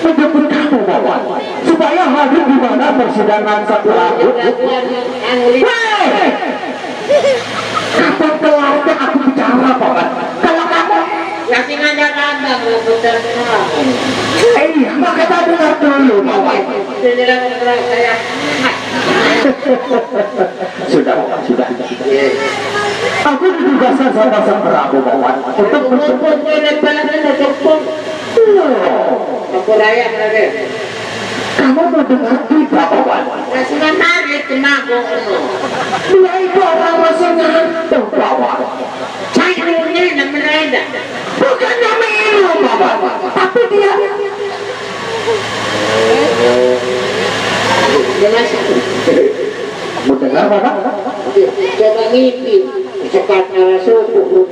menjemput kamu, Bapak, supaya hadir di mana persidangan Sang Prabu. Hei! Sudah, Pak, sudah. Aku ditugaskan sama Sang Prabu, Pak, untuk menjemput. Aku raya, Raden. Kamu mau dengar tidak, Pak? Nah, sudah tarik ke mabuk. Dia itu orang masih ngantuk, Pak. Cayunya yang mereda. Bukannya minum, Pak. Tapi dia Jelas. Mau dengar, Pak? Coba ngipi. Cepat arah subuh,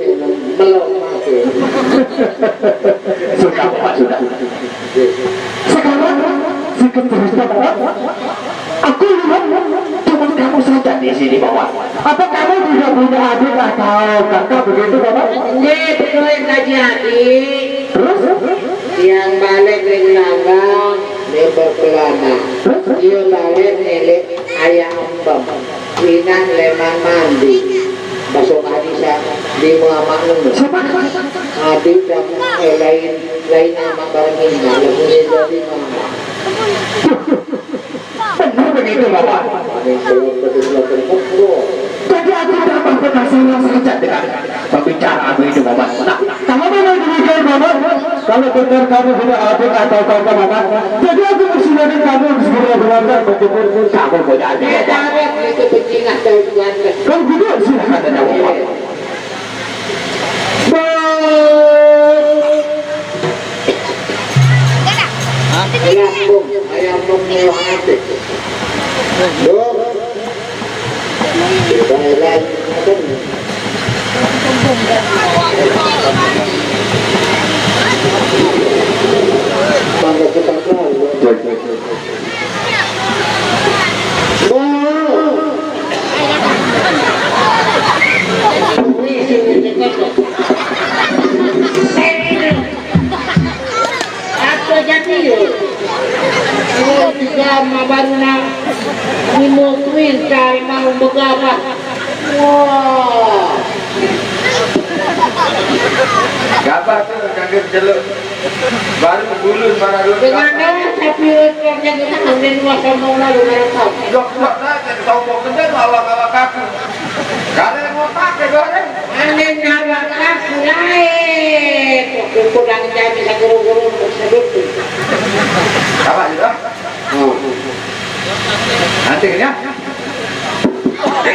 melok mati. Sudah, Pak, sudah. Sekarang, sedikit cerita, Pak. Aku lihat cuma kamu saja di sini, Bapak. Apa kamu tidak punya adik atau kakak begitu, Bapak? Nggih, betul, Kaji Adi. Terus? Yang balik dari langgang, dia berkelana. Terus? Dia balik nelik ayam bem. Winan leman mandi. Masuk hadis di Muhammad Nur. Siapa? Adik dan, eh, lain, lain nama barang ini. Lagunya jadi nama. Benar begitu, Bapak. Jadi aku tambah penasaran saja dengan pembicaraan itu, Bapak. Nah, kalau memang demikian, Bapak, kalau benar kamu punya adik atau kakak, Bapak, jadi aku persilakan kamu untuk segera berangkat menjemput kamu punya adik, Bapak. Kalau gitu, silakan saja, Bapak. Ayam bom, ayam bom mewah hati. Bom. Kita lain, apa nih? Tanggal kita tahu. Apa jadi yo? Oh, juga mabaruna lima kuintal mau begawa. Wah. Gabar tu kagak jelek. Baru bulus marah dulu. Dengan dah tapi kerja kita ngambil dua sombong lalu mereka. Dok, dok, dah, jadi sombong kerja malah kalah kaku. Kalau yang mau pakai goreng. Ane nyawa kaku lain. Waktu kurang jam bisa guru-guru sedikit. Apa juga? Hmm. Nanti ya. Oke.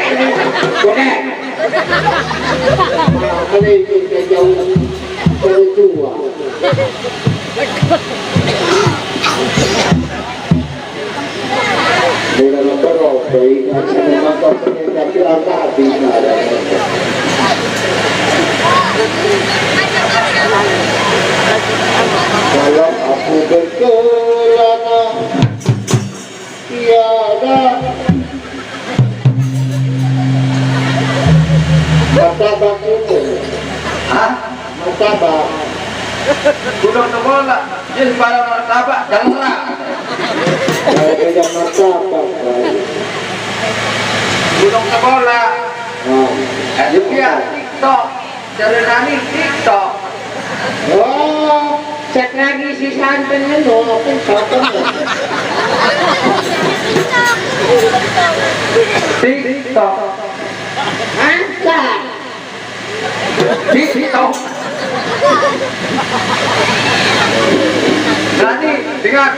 Nah, kalau itu dia jauh dari tua. Dalam berapa ini akan memakai penyakit anak di mana? Kalau aku berkelana tiada martabak itu. Hah? Martabak. Gudang sekolah, dia sembarang martabak, jangan. Kalau beda martabak, baik. Gudang sekolah. Oh. Eh, dia TikTok. Cara nani TikTok. Oh, cek lagi si santan ini, oh, aku santan. TikTok. Angkat. TikTok. Nani, dengar.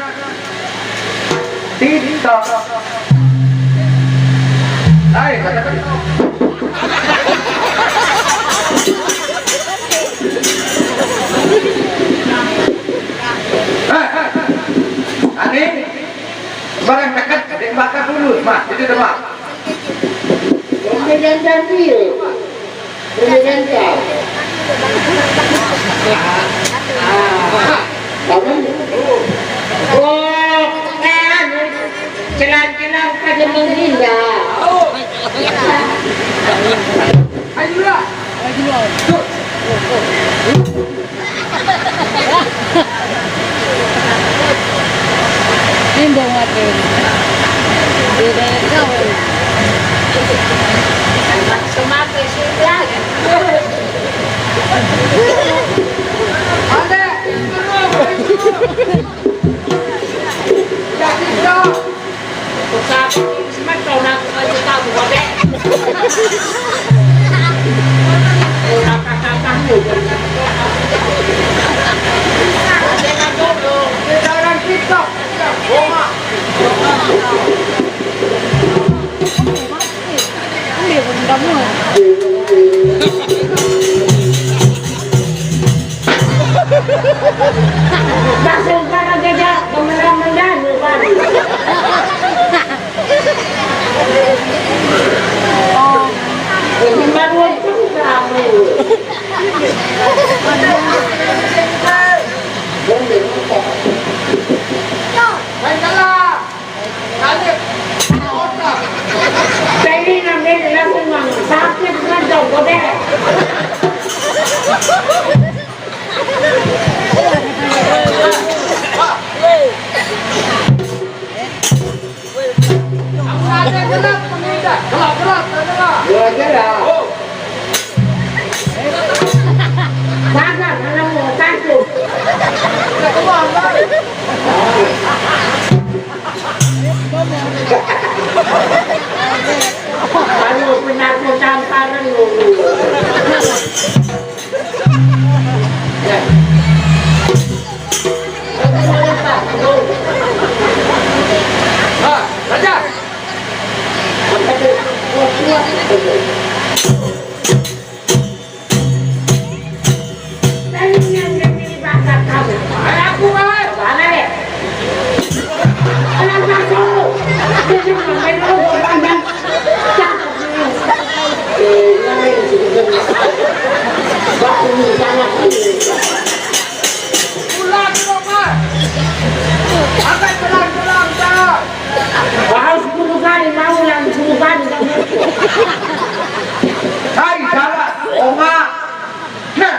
TikTok. Hai, katakan. Eh, eh. Ani, barang dekat, dia bakar dulu, mah, itu tuh, mah. Jangan dia. Pemerintah. Kamu? Wah, kan. Celan-celan pada menghina. Ayolah. Timbang ate. Beda kau. Semakin sudah. Ada. Langsung karena dia pemeran mendayu, Bang. Ini baru itu kamu. Main kalah. Kalah. Otak. Saya ini namanya langsung, Bang. Sakit kan, Bang. Gelap, gelap, gelap. Gelap, gelap. Sana, sana mau takut. Kalau penakut tamparan lu. Pulang, pulang, Pak. Angkat, pulang, pulang, Pak. Bahas sepuluh kali, mau ulang sepuluh kali, kamu. Hai, salah. Oma. Nah.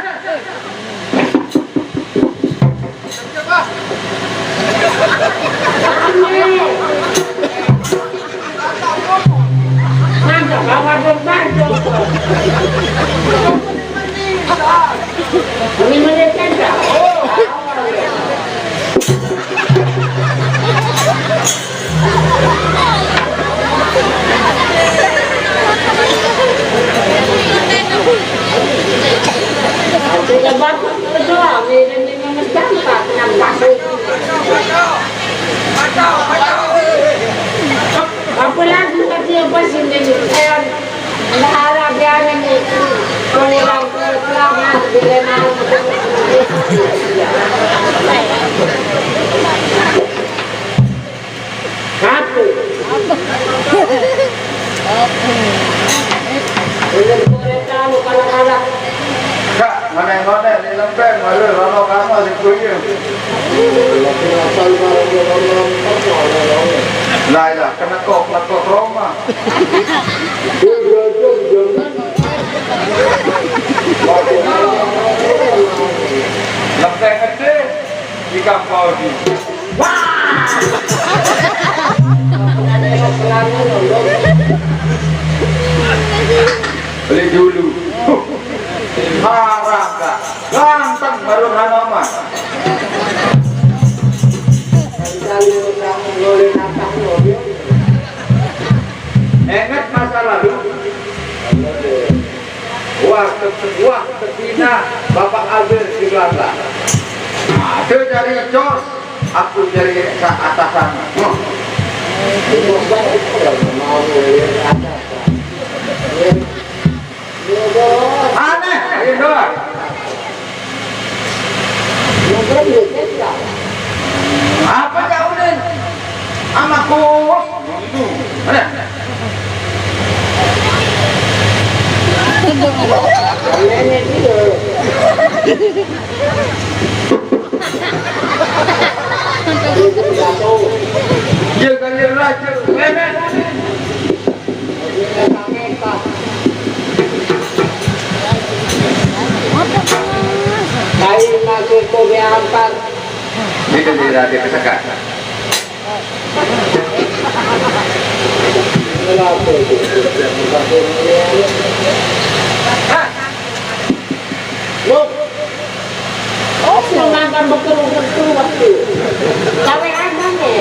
Apa lagi tadi apa sih ini? Saya nggak ada biaran nih. Pulang ke pelanggan, bila mau. Satu. Ini boleh tahu kalau-kalau. Kak, mana yang mana? Ini lempeng, mana? Lama-lama sih kuyang. Lah, ya, kena kok, kena kok trauma. Lempeng gede, ikan paus ini. Wah! Beli dulu. Harap, Kak. Ganteng baru Hanoman. Ingat masa lalu. Wah, ke-, wah, kesina Bapak Albert di belakang. Nah, dia cari cos, aku cari ke atasan. Hmm. Aneh, ayo doang. Apa jauh, Din? Sama Kus. Mana? Dia kan dia raja. Mana? Kain masih kau diantar. Itu dia, dia kesekat. Loh. Oh, makan betul-betul waktu. Cawe aja nih.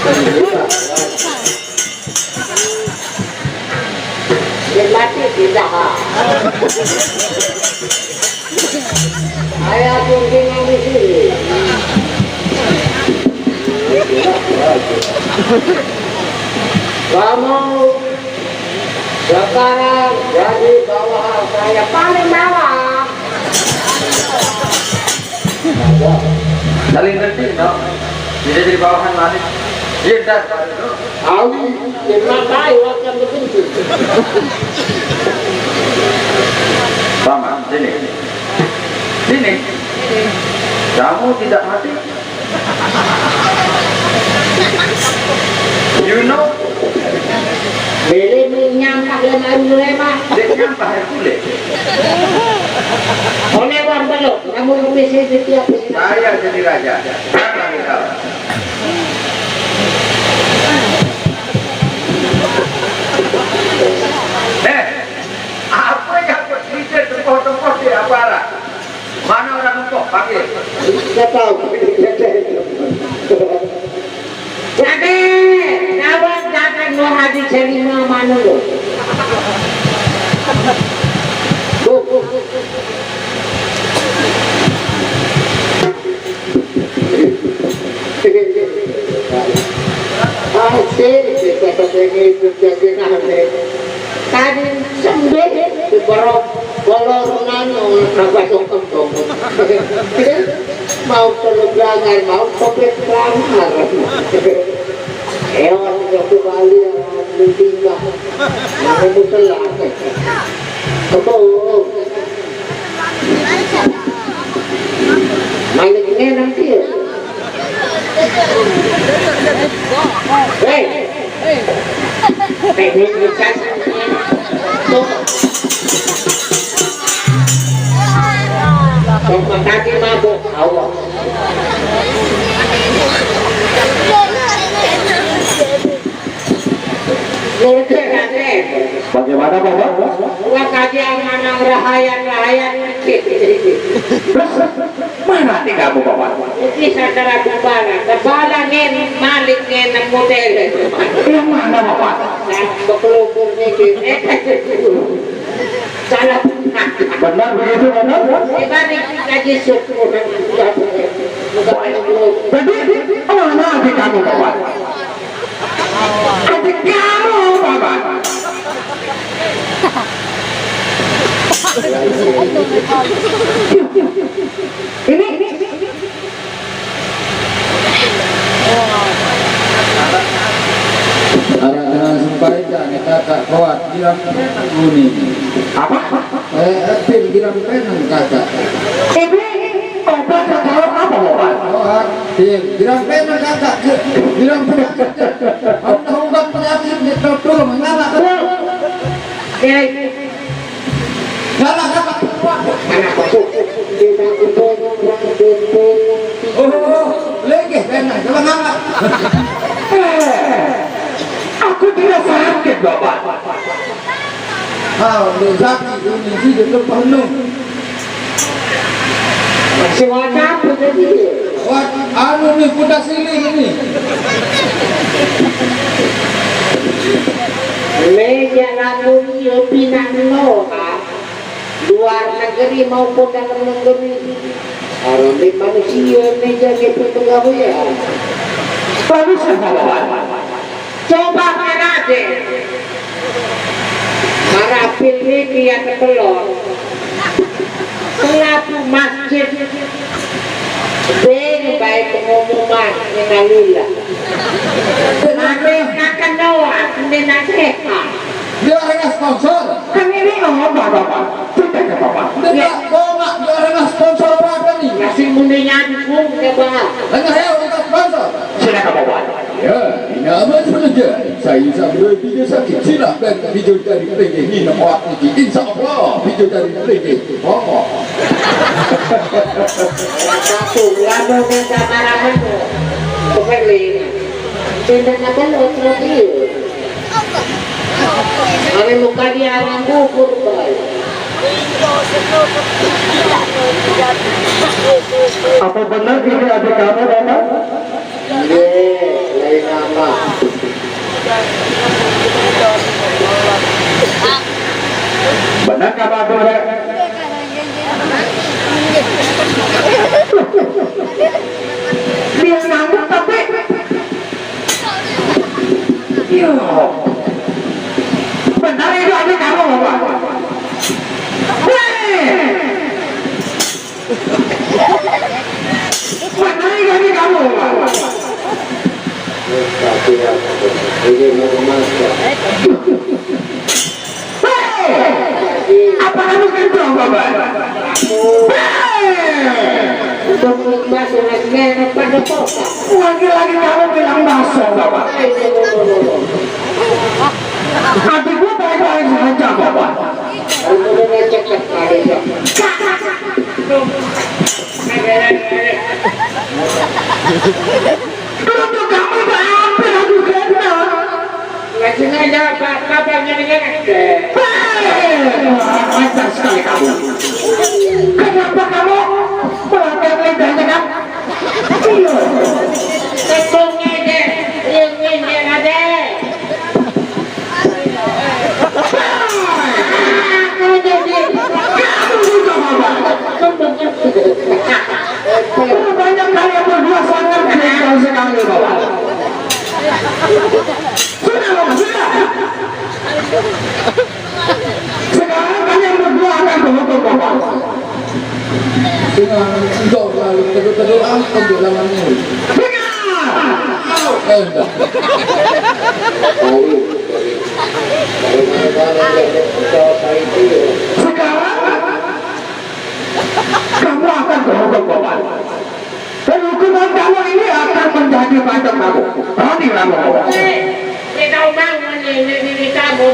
Dia mati tidak, ha. Saya pimpinan di sini. Kamu sekarang jadi bawahan saya paling bawah. Saling ngerti, no? Bisa jadi bawahan Malik. Iya, ntar. Awi, dia matai waktu begitu. Paman, sini. Sini. Kamu tidak mati. You know? Bele me nyampah le maru le ma. Dia nyampah Hercules. Oleh bang belok, namun bisa setiap saya jadi raja. Jangan kau. Eh, apa yang kau cerita tempoh-tempoh di Abara? Mana orang tempoh? Panggil. Saya tahu. Jadi, kawan jangan mau hadis lima mana lo? Asik, kita ketemu itu jadi nanti. Tadi sembih di borok kolor nano, apa songkong. Mau kalau pelanggar, mau topet pelanggar. Ewan satu kali yang tinggal. Mau mutelah. Betul. Maliknya nanti ya. Hei. Teknik bisa. Tuh. Tuh, kaki mabuk. Awas. Bagaimana, Bapak? Wah, kaji amanang rahayan-rahayan. Terus, mana nih kamu, Bapak? Ini saudara Bubala. Bubala ngen, Malik ngen, model. Yang mana, Bapak? Nah, bekelubur nih, Bim. Eh, salah. Benar begitu, Bapak? Dibanding kaji syukur. Baik. Jadi, mana adik kamu, Bapak? Adik kamu, Bapak. Ini, ini. Arah dengan sumpah ini kakak kuat bilang guni. Apa? Eh, Epil bilang penang kakak. Ini obat atau apa, obat? Kuat, Pil. Bilang penang kakak. Bilang penang. Aku tahu obat penyakit di dokter mengalah. Oke. Galak apa? Anak aku. Oh, lagi, enak. Galak apa? Eh, aku tidak sakit, Bapak. Ah, udah sakit, ini sih, dia penuh. Masih wajah apa tadi? Wah, anu nih, kuda siling ini. Meja lamun yo pindah no, luar negeri maupun dalam negeri. Orang di manusia meja gitu pegawai. Bagus, Bapak. Coba karate. Marapil niki ya ketelor. Selaku masjid beng baik pengumuman, innalillah. Mane kakek Noah, ini nasihat. Dia orang sponsor. Kan ini ngomong, Bapak. Tidak, Bapak. Tidak, Bapak. Dia orang sponsor apa nih? Masih mendingan pun ke Bapak. Hanya saya orang sponsor. Silakan, Bapak. Ya, ini aman saja. Saya sampai video sakit. Silakan video dari Pringgi. Ini awak niki. Insya Allah video dari Pringgi. Oh. Satu, lalu minta marah itu. Kembali. Tindak apa lo terus? Kami muka dia orang gugur, Pak. Apa benar ini adik kamu, Bapak? Iya, lain apa? Bener kata aku, Rek? Dia ngangguk tapi, iya. Bener itu ada kamu, Bapak. Weh. Mana ini kamu? Hei! Apa kamu kencang, Bapak? Hei! Untuk ikhlas, lagi enak pada kota. Lagi-lagi kamu bilang basah, Bapak. Hati gua baik-baik saja, Bapak. Kalau udah ngecek, ada. Kerudung kamu hampir aku kena. Nggak sengaja, Pak. Apa yang ngerti? Hei, kurang ajar sekali kamu. Kenapa kamu melanggar lidahnya, kan? Iya. Tepungnya deh, yang nginjek aja. Banyak kalian berdua sangat gagal sekali, Bapak. Sudah, Bapak, sudah. Sekarang kalian berdua akan berhukum, Bapak. Dengan enggak lalu teduh-teduh ah pembelaan ini. Dengar! Eh, enggak. Sekarang kamu akan berhukum, Bapak. Dan hukuman kamu ini akan menjadi payung kamu. Rani, Rani. Kita bangun ini, ini kamu.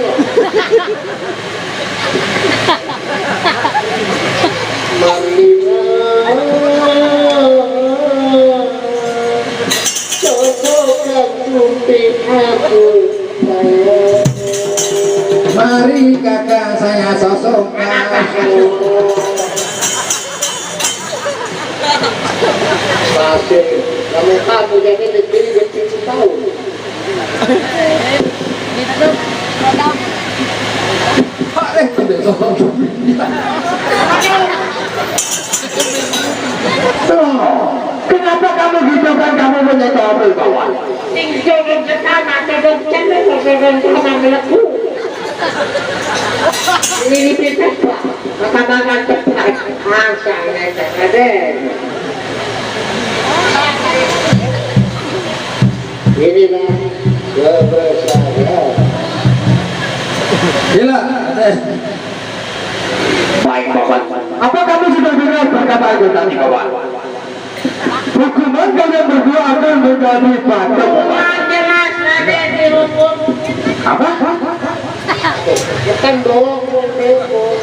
Marlina, sosokkan sumpit aku, sayang. Mari kakak saya sosokkan. Masih, kamu, kamu jadi lebih, lebih tahu. Pak, eh, tidak salah. Tuh, kenapa kamu gitu kan, kamu punya topi, Bapak? Sing jodoh pertama, jodoh cendol, jodoh sama melebu. Ini cepat, Pak. Maka makan cepat. Masa ngecek ada. Inilah kebesaran. Gila, ada. Baik, Bapak. Apa kamu sudah dengar perkataan itu tadi, Bapak? Hukuman kalian berdua akan menjadi patung. Hukuman jelas ada dihukum. Apa? Bukan bohong, bohong.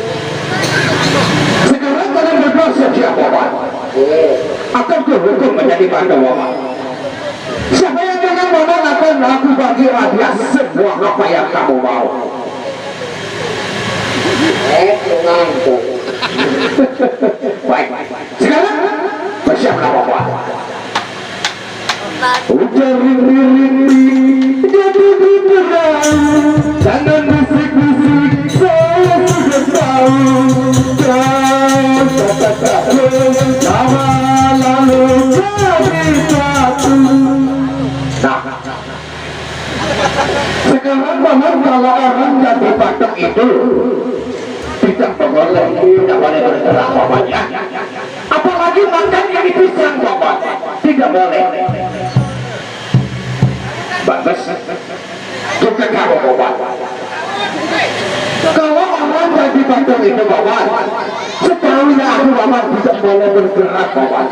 Sekarang kalian berdua siap-siap, Bapak. Akan kuhukum menjadi patung, Bapak. Siapa yang dengan Bapak akan aku bagi hadiah semua apa yang kamu mau. Eh, tenang, Baik, sekarang bersiaplah, Bapak. Ujar rinti-rinti, jadi diterang. Jangan bisik-bisik, saya sudah tahu. Kau kata-kata, sama lalu jadi satu. Nah, sekarang, Paman, kalau orang jadi patung itu tidak boleh, tidak boleh bergerak, Paman, ya. Apalagi makan ini pisang, Paman, tidak boleh. Bagus. Juga kamu, Paman. Kalau orang jadi patung itu, Paman, setahunya aku, Paman, tidak boleh bergerak, Paman.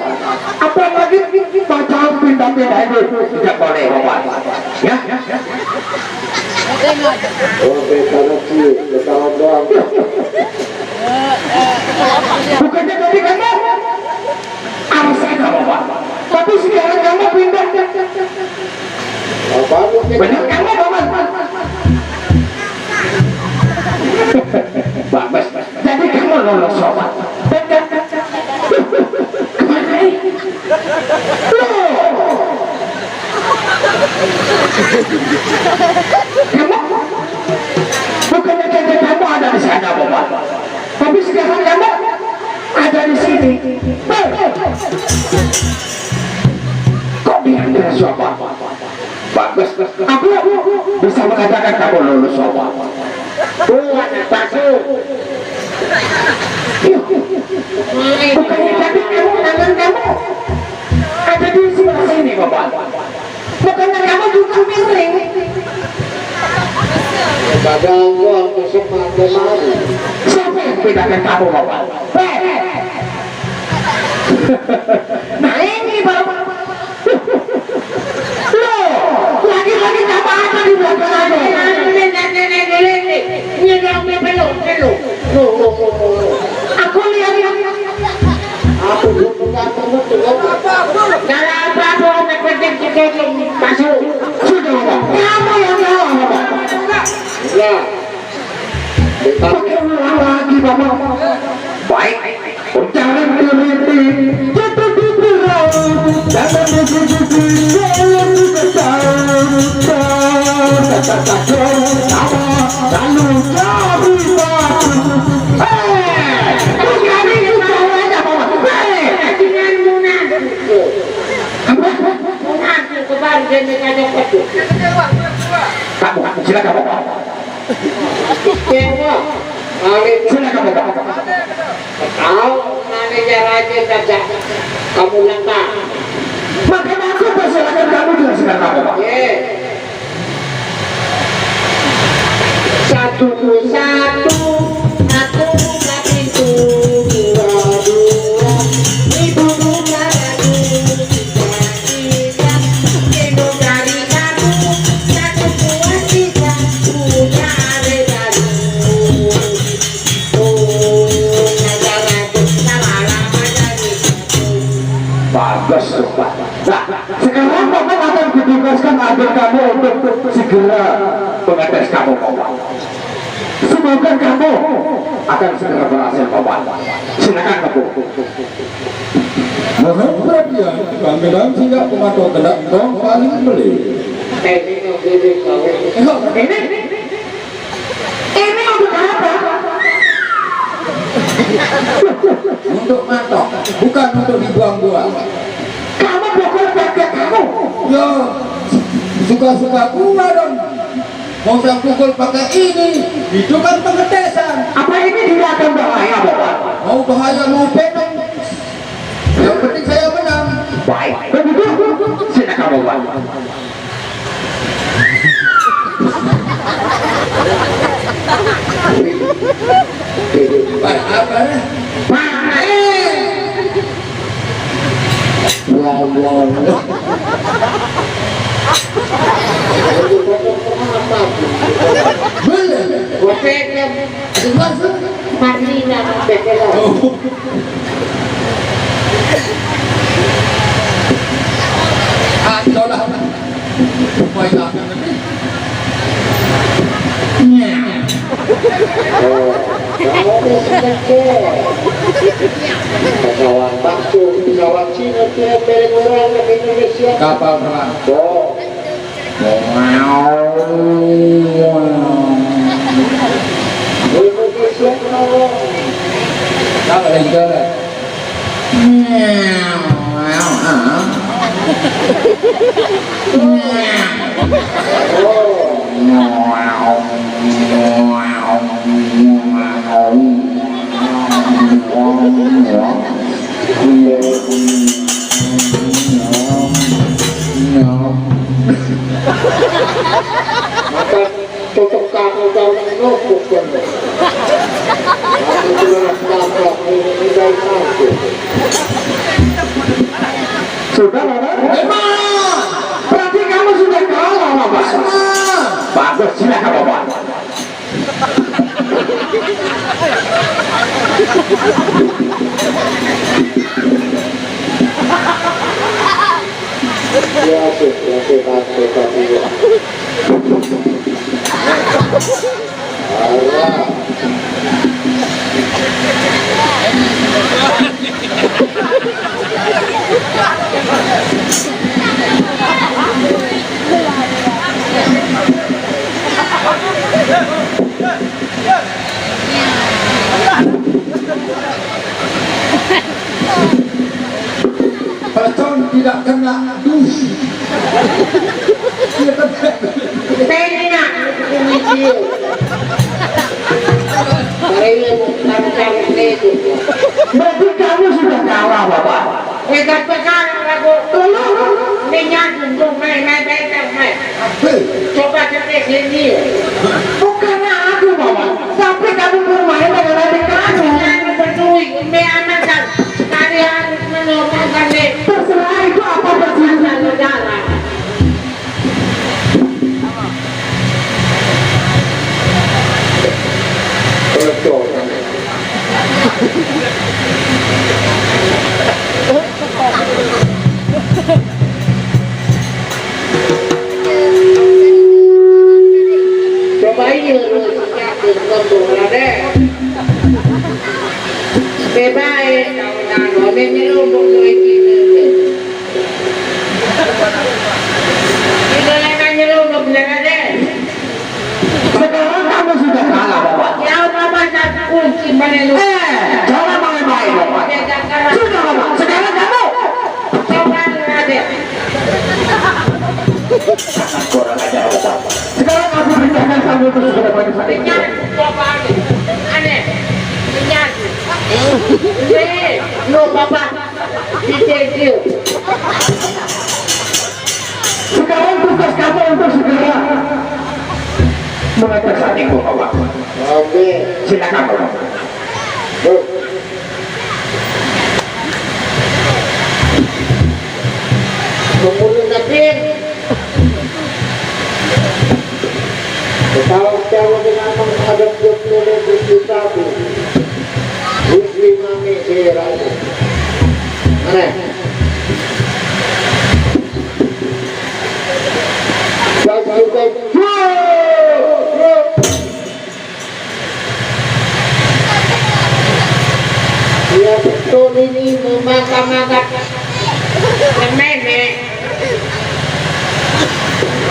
Apalagi macam pindah-pindah itu tidak boleh, Bapak. Ya? Oke, karena sih, ketahuan doang. Bukannya tadi kamu harus ada, Bapak. Tapi sekarang kamu pindah. Bapak, benar kamu, Bapak. Bagus. Jadi kamu lolos, Sobat. Kemana, eh? Loh. Kamu, bukannya jaket kamu ada di sana, Bapak? Tapi sekarang kamu ada di sini. Hei! Kok diambil semua? Bagus. Aku bisa mengatakan kamu lulus semua. Oh, anak palsu. Bukannya tadi kamu, tangan kamu ada di sebelah sini, Bapak? Bukannya kamu cuci piring? Padahal gua harus sempat kemari. Siapa yang bedakan kamu, Bapak? Hei! Nah, ini baru. Loh, lagi-lagi tambah apa di belakang aku? Ini nenek dulu ini. Ini dong, dia belum, belum. Loh, loh, loh, loh. Aku lihat, lihat. Aku belum buka mulut tuh. Kalau apa-apa, orang penting kita masuk. Sudah, Bapak. Kamu yang tahu, Bapak. Ya. Pakai ulang lagi, Bapak. Baik. Jangan berhenti, jatuh di perahu. Jangan berhenti, jangan berhenti. Lalu cari batu. Hei, bukan itu caranya, Bapak. Hei, dengan munafik. Apa? Munafik, kemarin dia minta nyopot tuh. Kamu, silakan, Bapak. Dewa, kawin. Silakan, Bapak. Tahu namanya raja kagak kamu langkah. Maka aku persilakan kamu juga, silakan, Bapak. Ye. Satu, satu, aku buka pintu. Dua, dua, ibu buka lagi. Bagus, Bapak. Nah, sekarang Bapak akan ditugaskan adik kamu untuk segera mengetes kamu, Bapak. Semoga kamu akan segera berhasil, Bapak. Silakan, Bapak. Mohon perhatian, kami dan siap pemantau kena kong paling beli. Eh, ini, ini, ini untuk apa? Untuk matok, bukan untuk dibuang-buang. Kamu pukul pakai kamu. Yo, suka-suka gua dong. Mau saya pukul pakai ini, itu kan pengetesan. Apa ini tidak akan bahaya, Bapak? Mau bahaya, mau penang. Yang penting saya menang. Baik, begitu. Silakan, Bapak. Apa, apa? Boleh. Masuk. Marlina, Bebela. Oh. Ah, tolak. Baik, ah. Oh, kalau dia sengaja. Pesawat bakso, pesawat Cina, dia beri orang ke Indonesia. Kapal perang. Oh. Indonesia, oh. Kalau yang juara. Maka cocok kamu tahu nopok kan. Aku bilang, "Tabrak ini, ini dari aku." Sudah, Bapak? Memang. Berarti kamu sudah kalah, Bapak. Memang. Bagus, silakan, Bapak. Ya, sih, ya, sih, Mas, sih, Mas, iya. Alah. Kena duit. Iya, kan? Tengah, ini dia. Saya mau tantang itu. Berarti kamu sudah kalah, Bapak. Eh, tak pegang aku. Lalu? Ini nyatu, tuh, main, main, main, main. Hei. Coba cek sini. Bukan aku, Bapak. Tapi kamu bermain dengan adik kamu. Jangan peduli, ini anak kan. Sekali harus menurunkan, nih. Terserah itu apa persidangan. Jalan. Coba iya, lu siap, lu ngomong, Raden. Bebas, eh, kawan-kawan, ini lu mau duit ini, nih. Ini lagi nyelundup, bener, Raden. Sekarang kamu sudah kalah, Bapak. Ya, Bapak, satu kunci mana lu? Eh, jangan main-main, Bapak. Dia jangan. Sudah, Bapak. Sekarang kamu. Coba, Raden. Kurang ajar, Bapak. Sekarang aku perintahkan kamu untuk segera pergi sana. Jangan, coba, Raden. Aneh. Jangan. Nih, lu, Bapak. Dicicil. Sekarang tugas kamu untuk segera mengantar Sandiko, Bapak. Oke. Silakan, Bapak. Tuh. Kemudian, Nabil. Ketawa-ketawa dengan menghadap ke Gusti Prabu. Gusti Mami Siratu. Mana? Pasukan. Dia betul ini memangkam-mangkam. Nenek.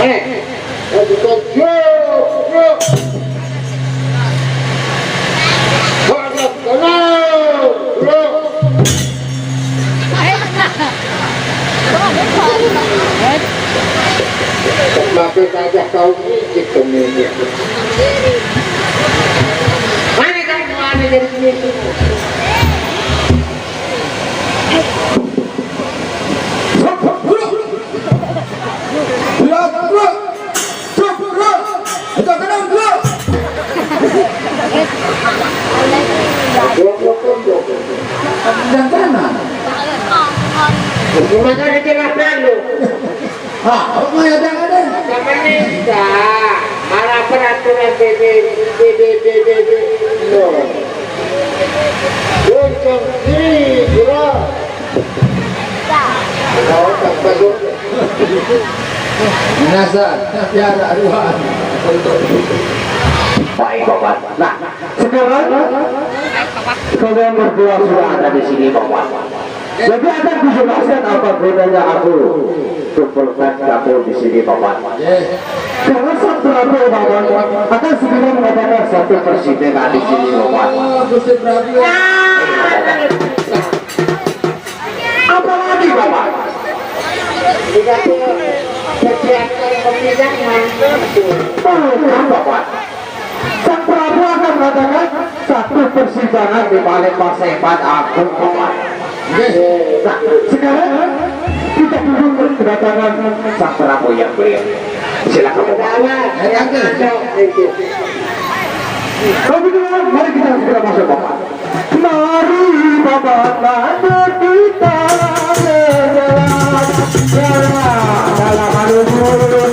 Eh, pasukan. Yo, yo. Banyak kenal. Yo. Makin saja kau ini, gitu, ini. Mana kamu ada dari sini? Bro, bro, bro, bro, itu kenal, bro. Jangan sana. Maka ada jelas lalu. Ah, apa ya, jangan deh. Sama ini bisa. Malah peraturan B B, B B, B B, B B. No. Untung sendiri, bro. Kau tak bagus. Nasa, biar aduan. Baik, Bapak. Nah, sekarang kalian berdua sudah ada di sini, Bapak. Jadi akan kujelaskan apa gunanya aku kumpulkan kamu di sini, Bapak. Karena Sang Prabu, Bapak, akan segera mengadakan satu persidangan di sini, Bapak. Oh, Gusti Prabu. Apalagi, Bapak? Tidak, kegiatan pemilihan. Bukan, Bapak. Sang Prabu akan mengadakan satu persidangan di balik paseban agung, Bapak. Nah, sekarang kita tunggu kedatangan Sang Prabu yang mulia. Silakan, Bapak. Kalau begitu, mari kita segera masuk, Bapak. Mari, Bapak, mari kita berjalan, jalan, jalan, jalan.